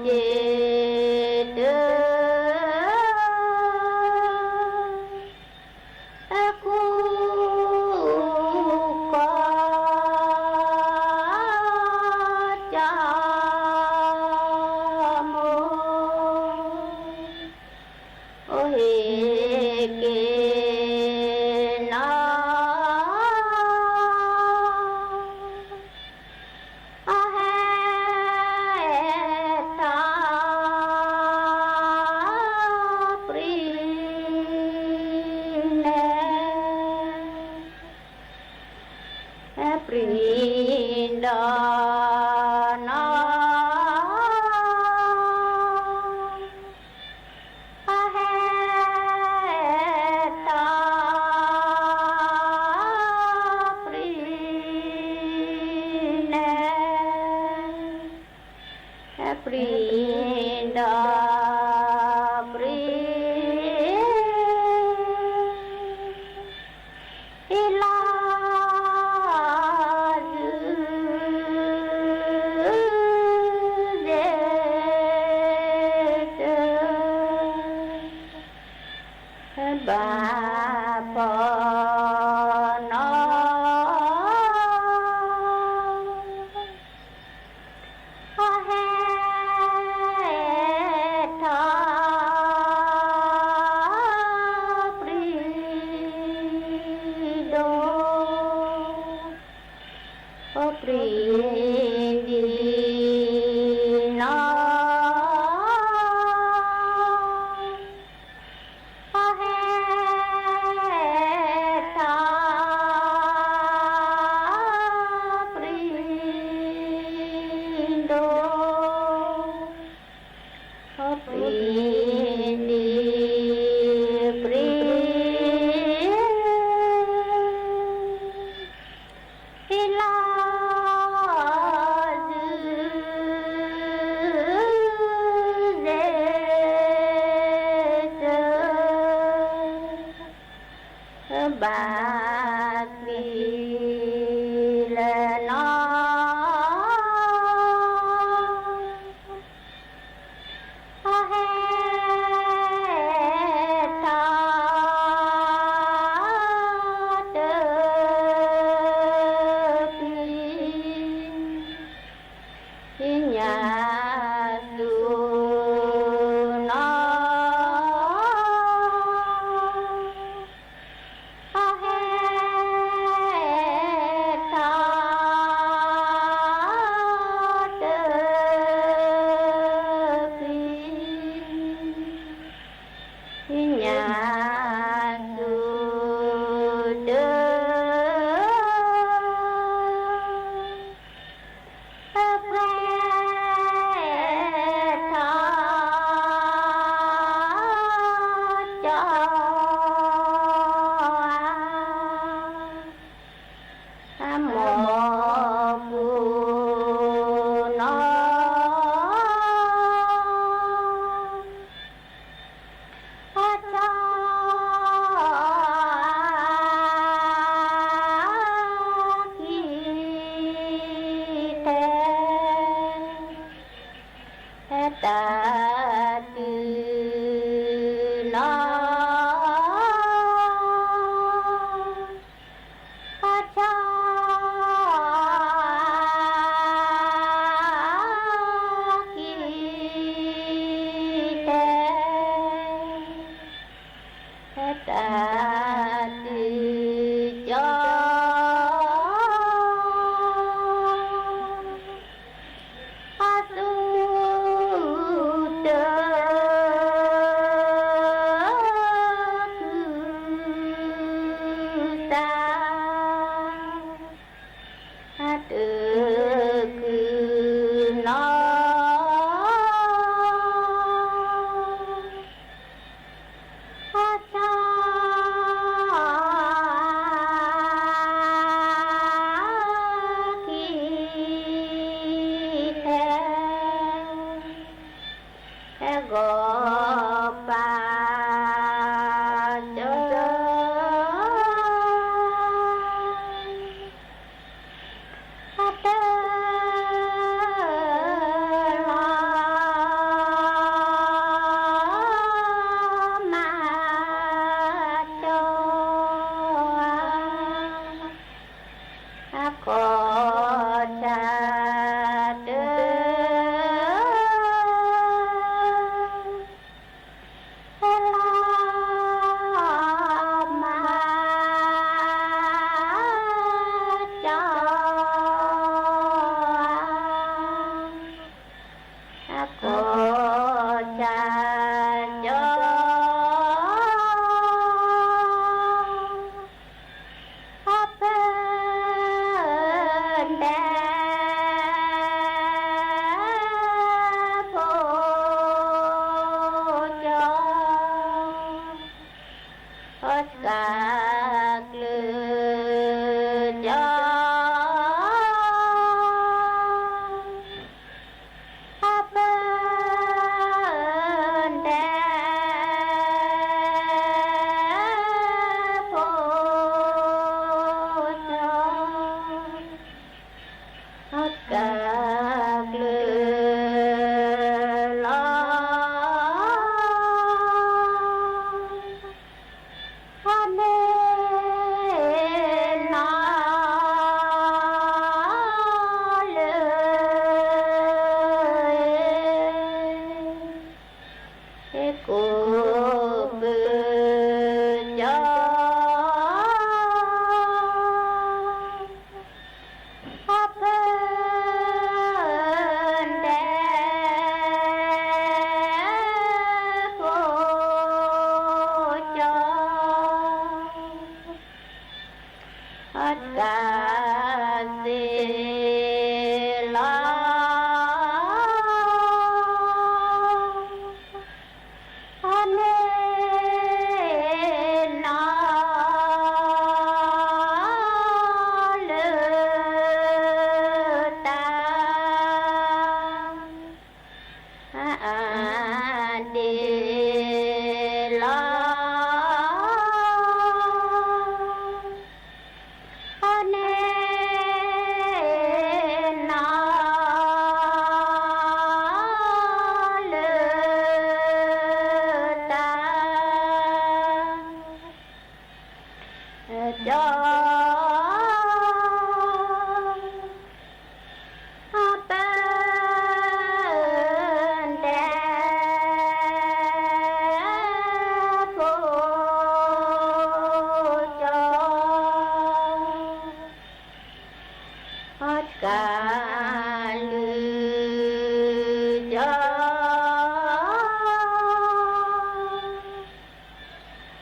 က့တၢ အကူကီ ကမိ အိၣ်ဟ့ၣ်က့ၤနီၤ အဟဲထီၣ်ပြံန့ၣ် ပြံဒီးနီၤ အဟဲထီၣ်ပြံန့ၣ် ပြံဒီးပြံ ဟ့ၣ်လီၤစု စ့ၢ်ကီး ဘၣ်ဖီနီၤ အဟဲထီၣ်ပြံဒီး ပြံဒံးနီၤ အဟဲထီၣ်ပြံဒီး ပြံဒံး ပြံ ဟ့ၣ်လီၤစု စ့ၢ်ကီး ဘၣ်ကွံာ်လၢနီၤ အဟဲထီၣ်တၢ်ကွံာ် ယညါသူနီၤ အဟဲ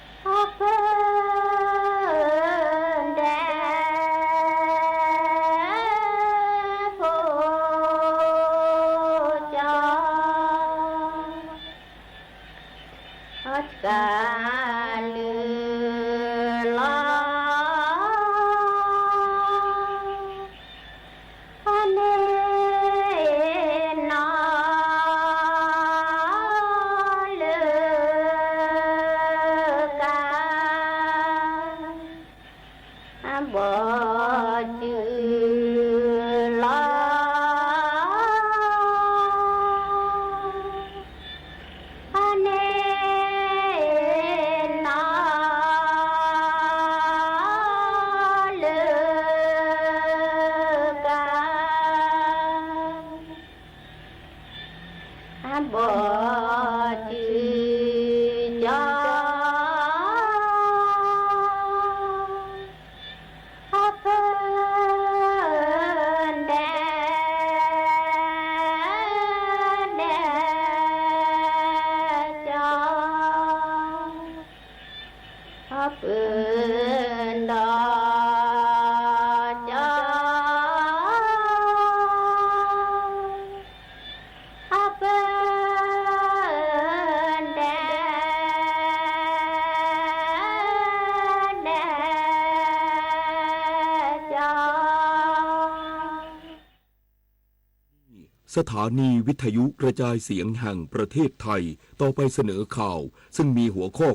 အပၢ်ဒဲး ဖိကၠီ အတကလုာ်လီၤ အန့ၣ်နီၤ လၢက အဘီၣ်တုၤလီၤ အန့ၣ်နီၤ လၢက အဘီၣ်တုၤကၠီ အပၢ်ဒဲး ဒဲးကၠီ အပၢ်ဒီးကၠီ အပၢ်ဒဲး ဒဲးကၠီ สถานีวิทยุกระจายเสียงแห่งประเทศไทย ต่อไปเสนอข่าว ซึ่งมีหัวข้อ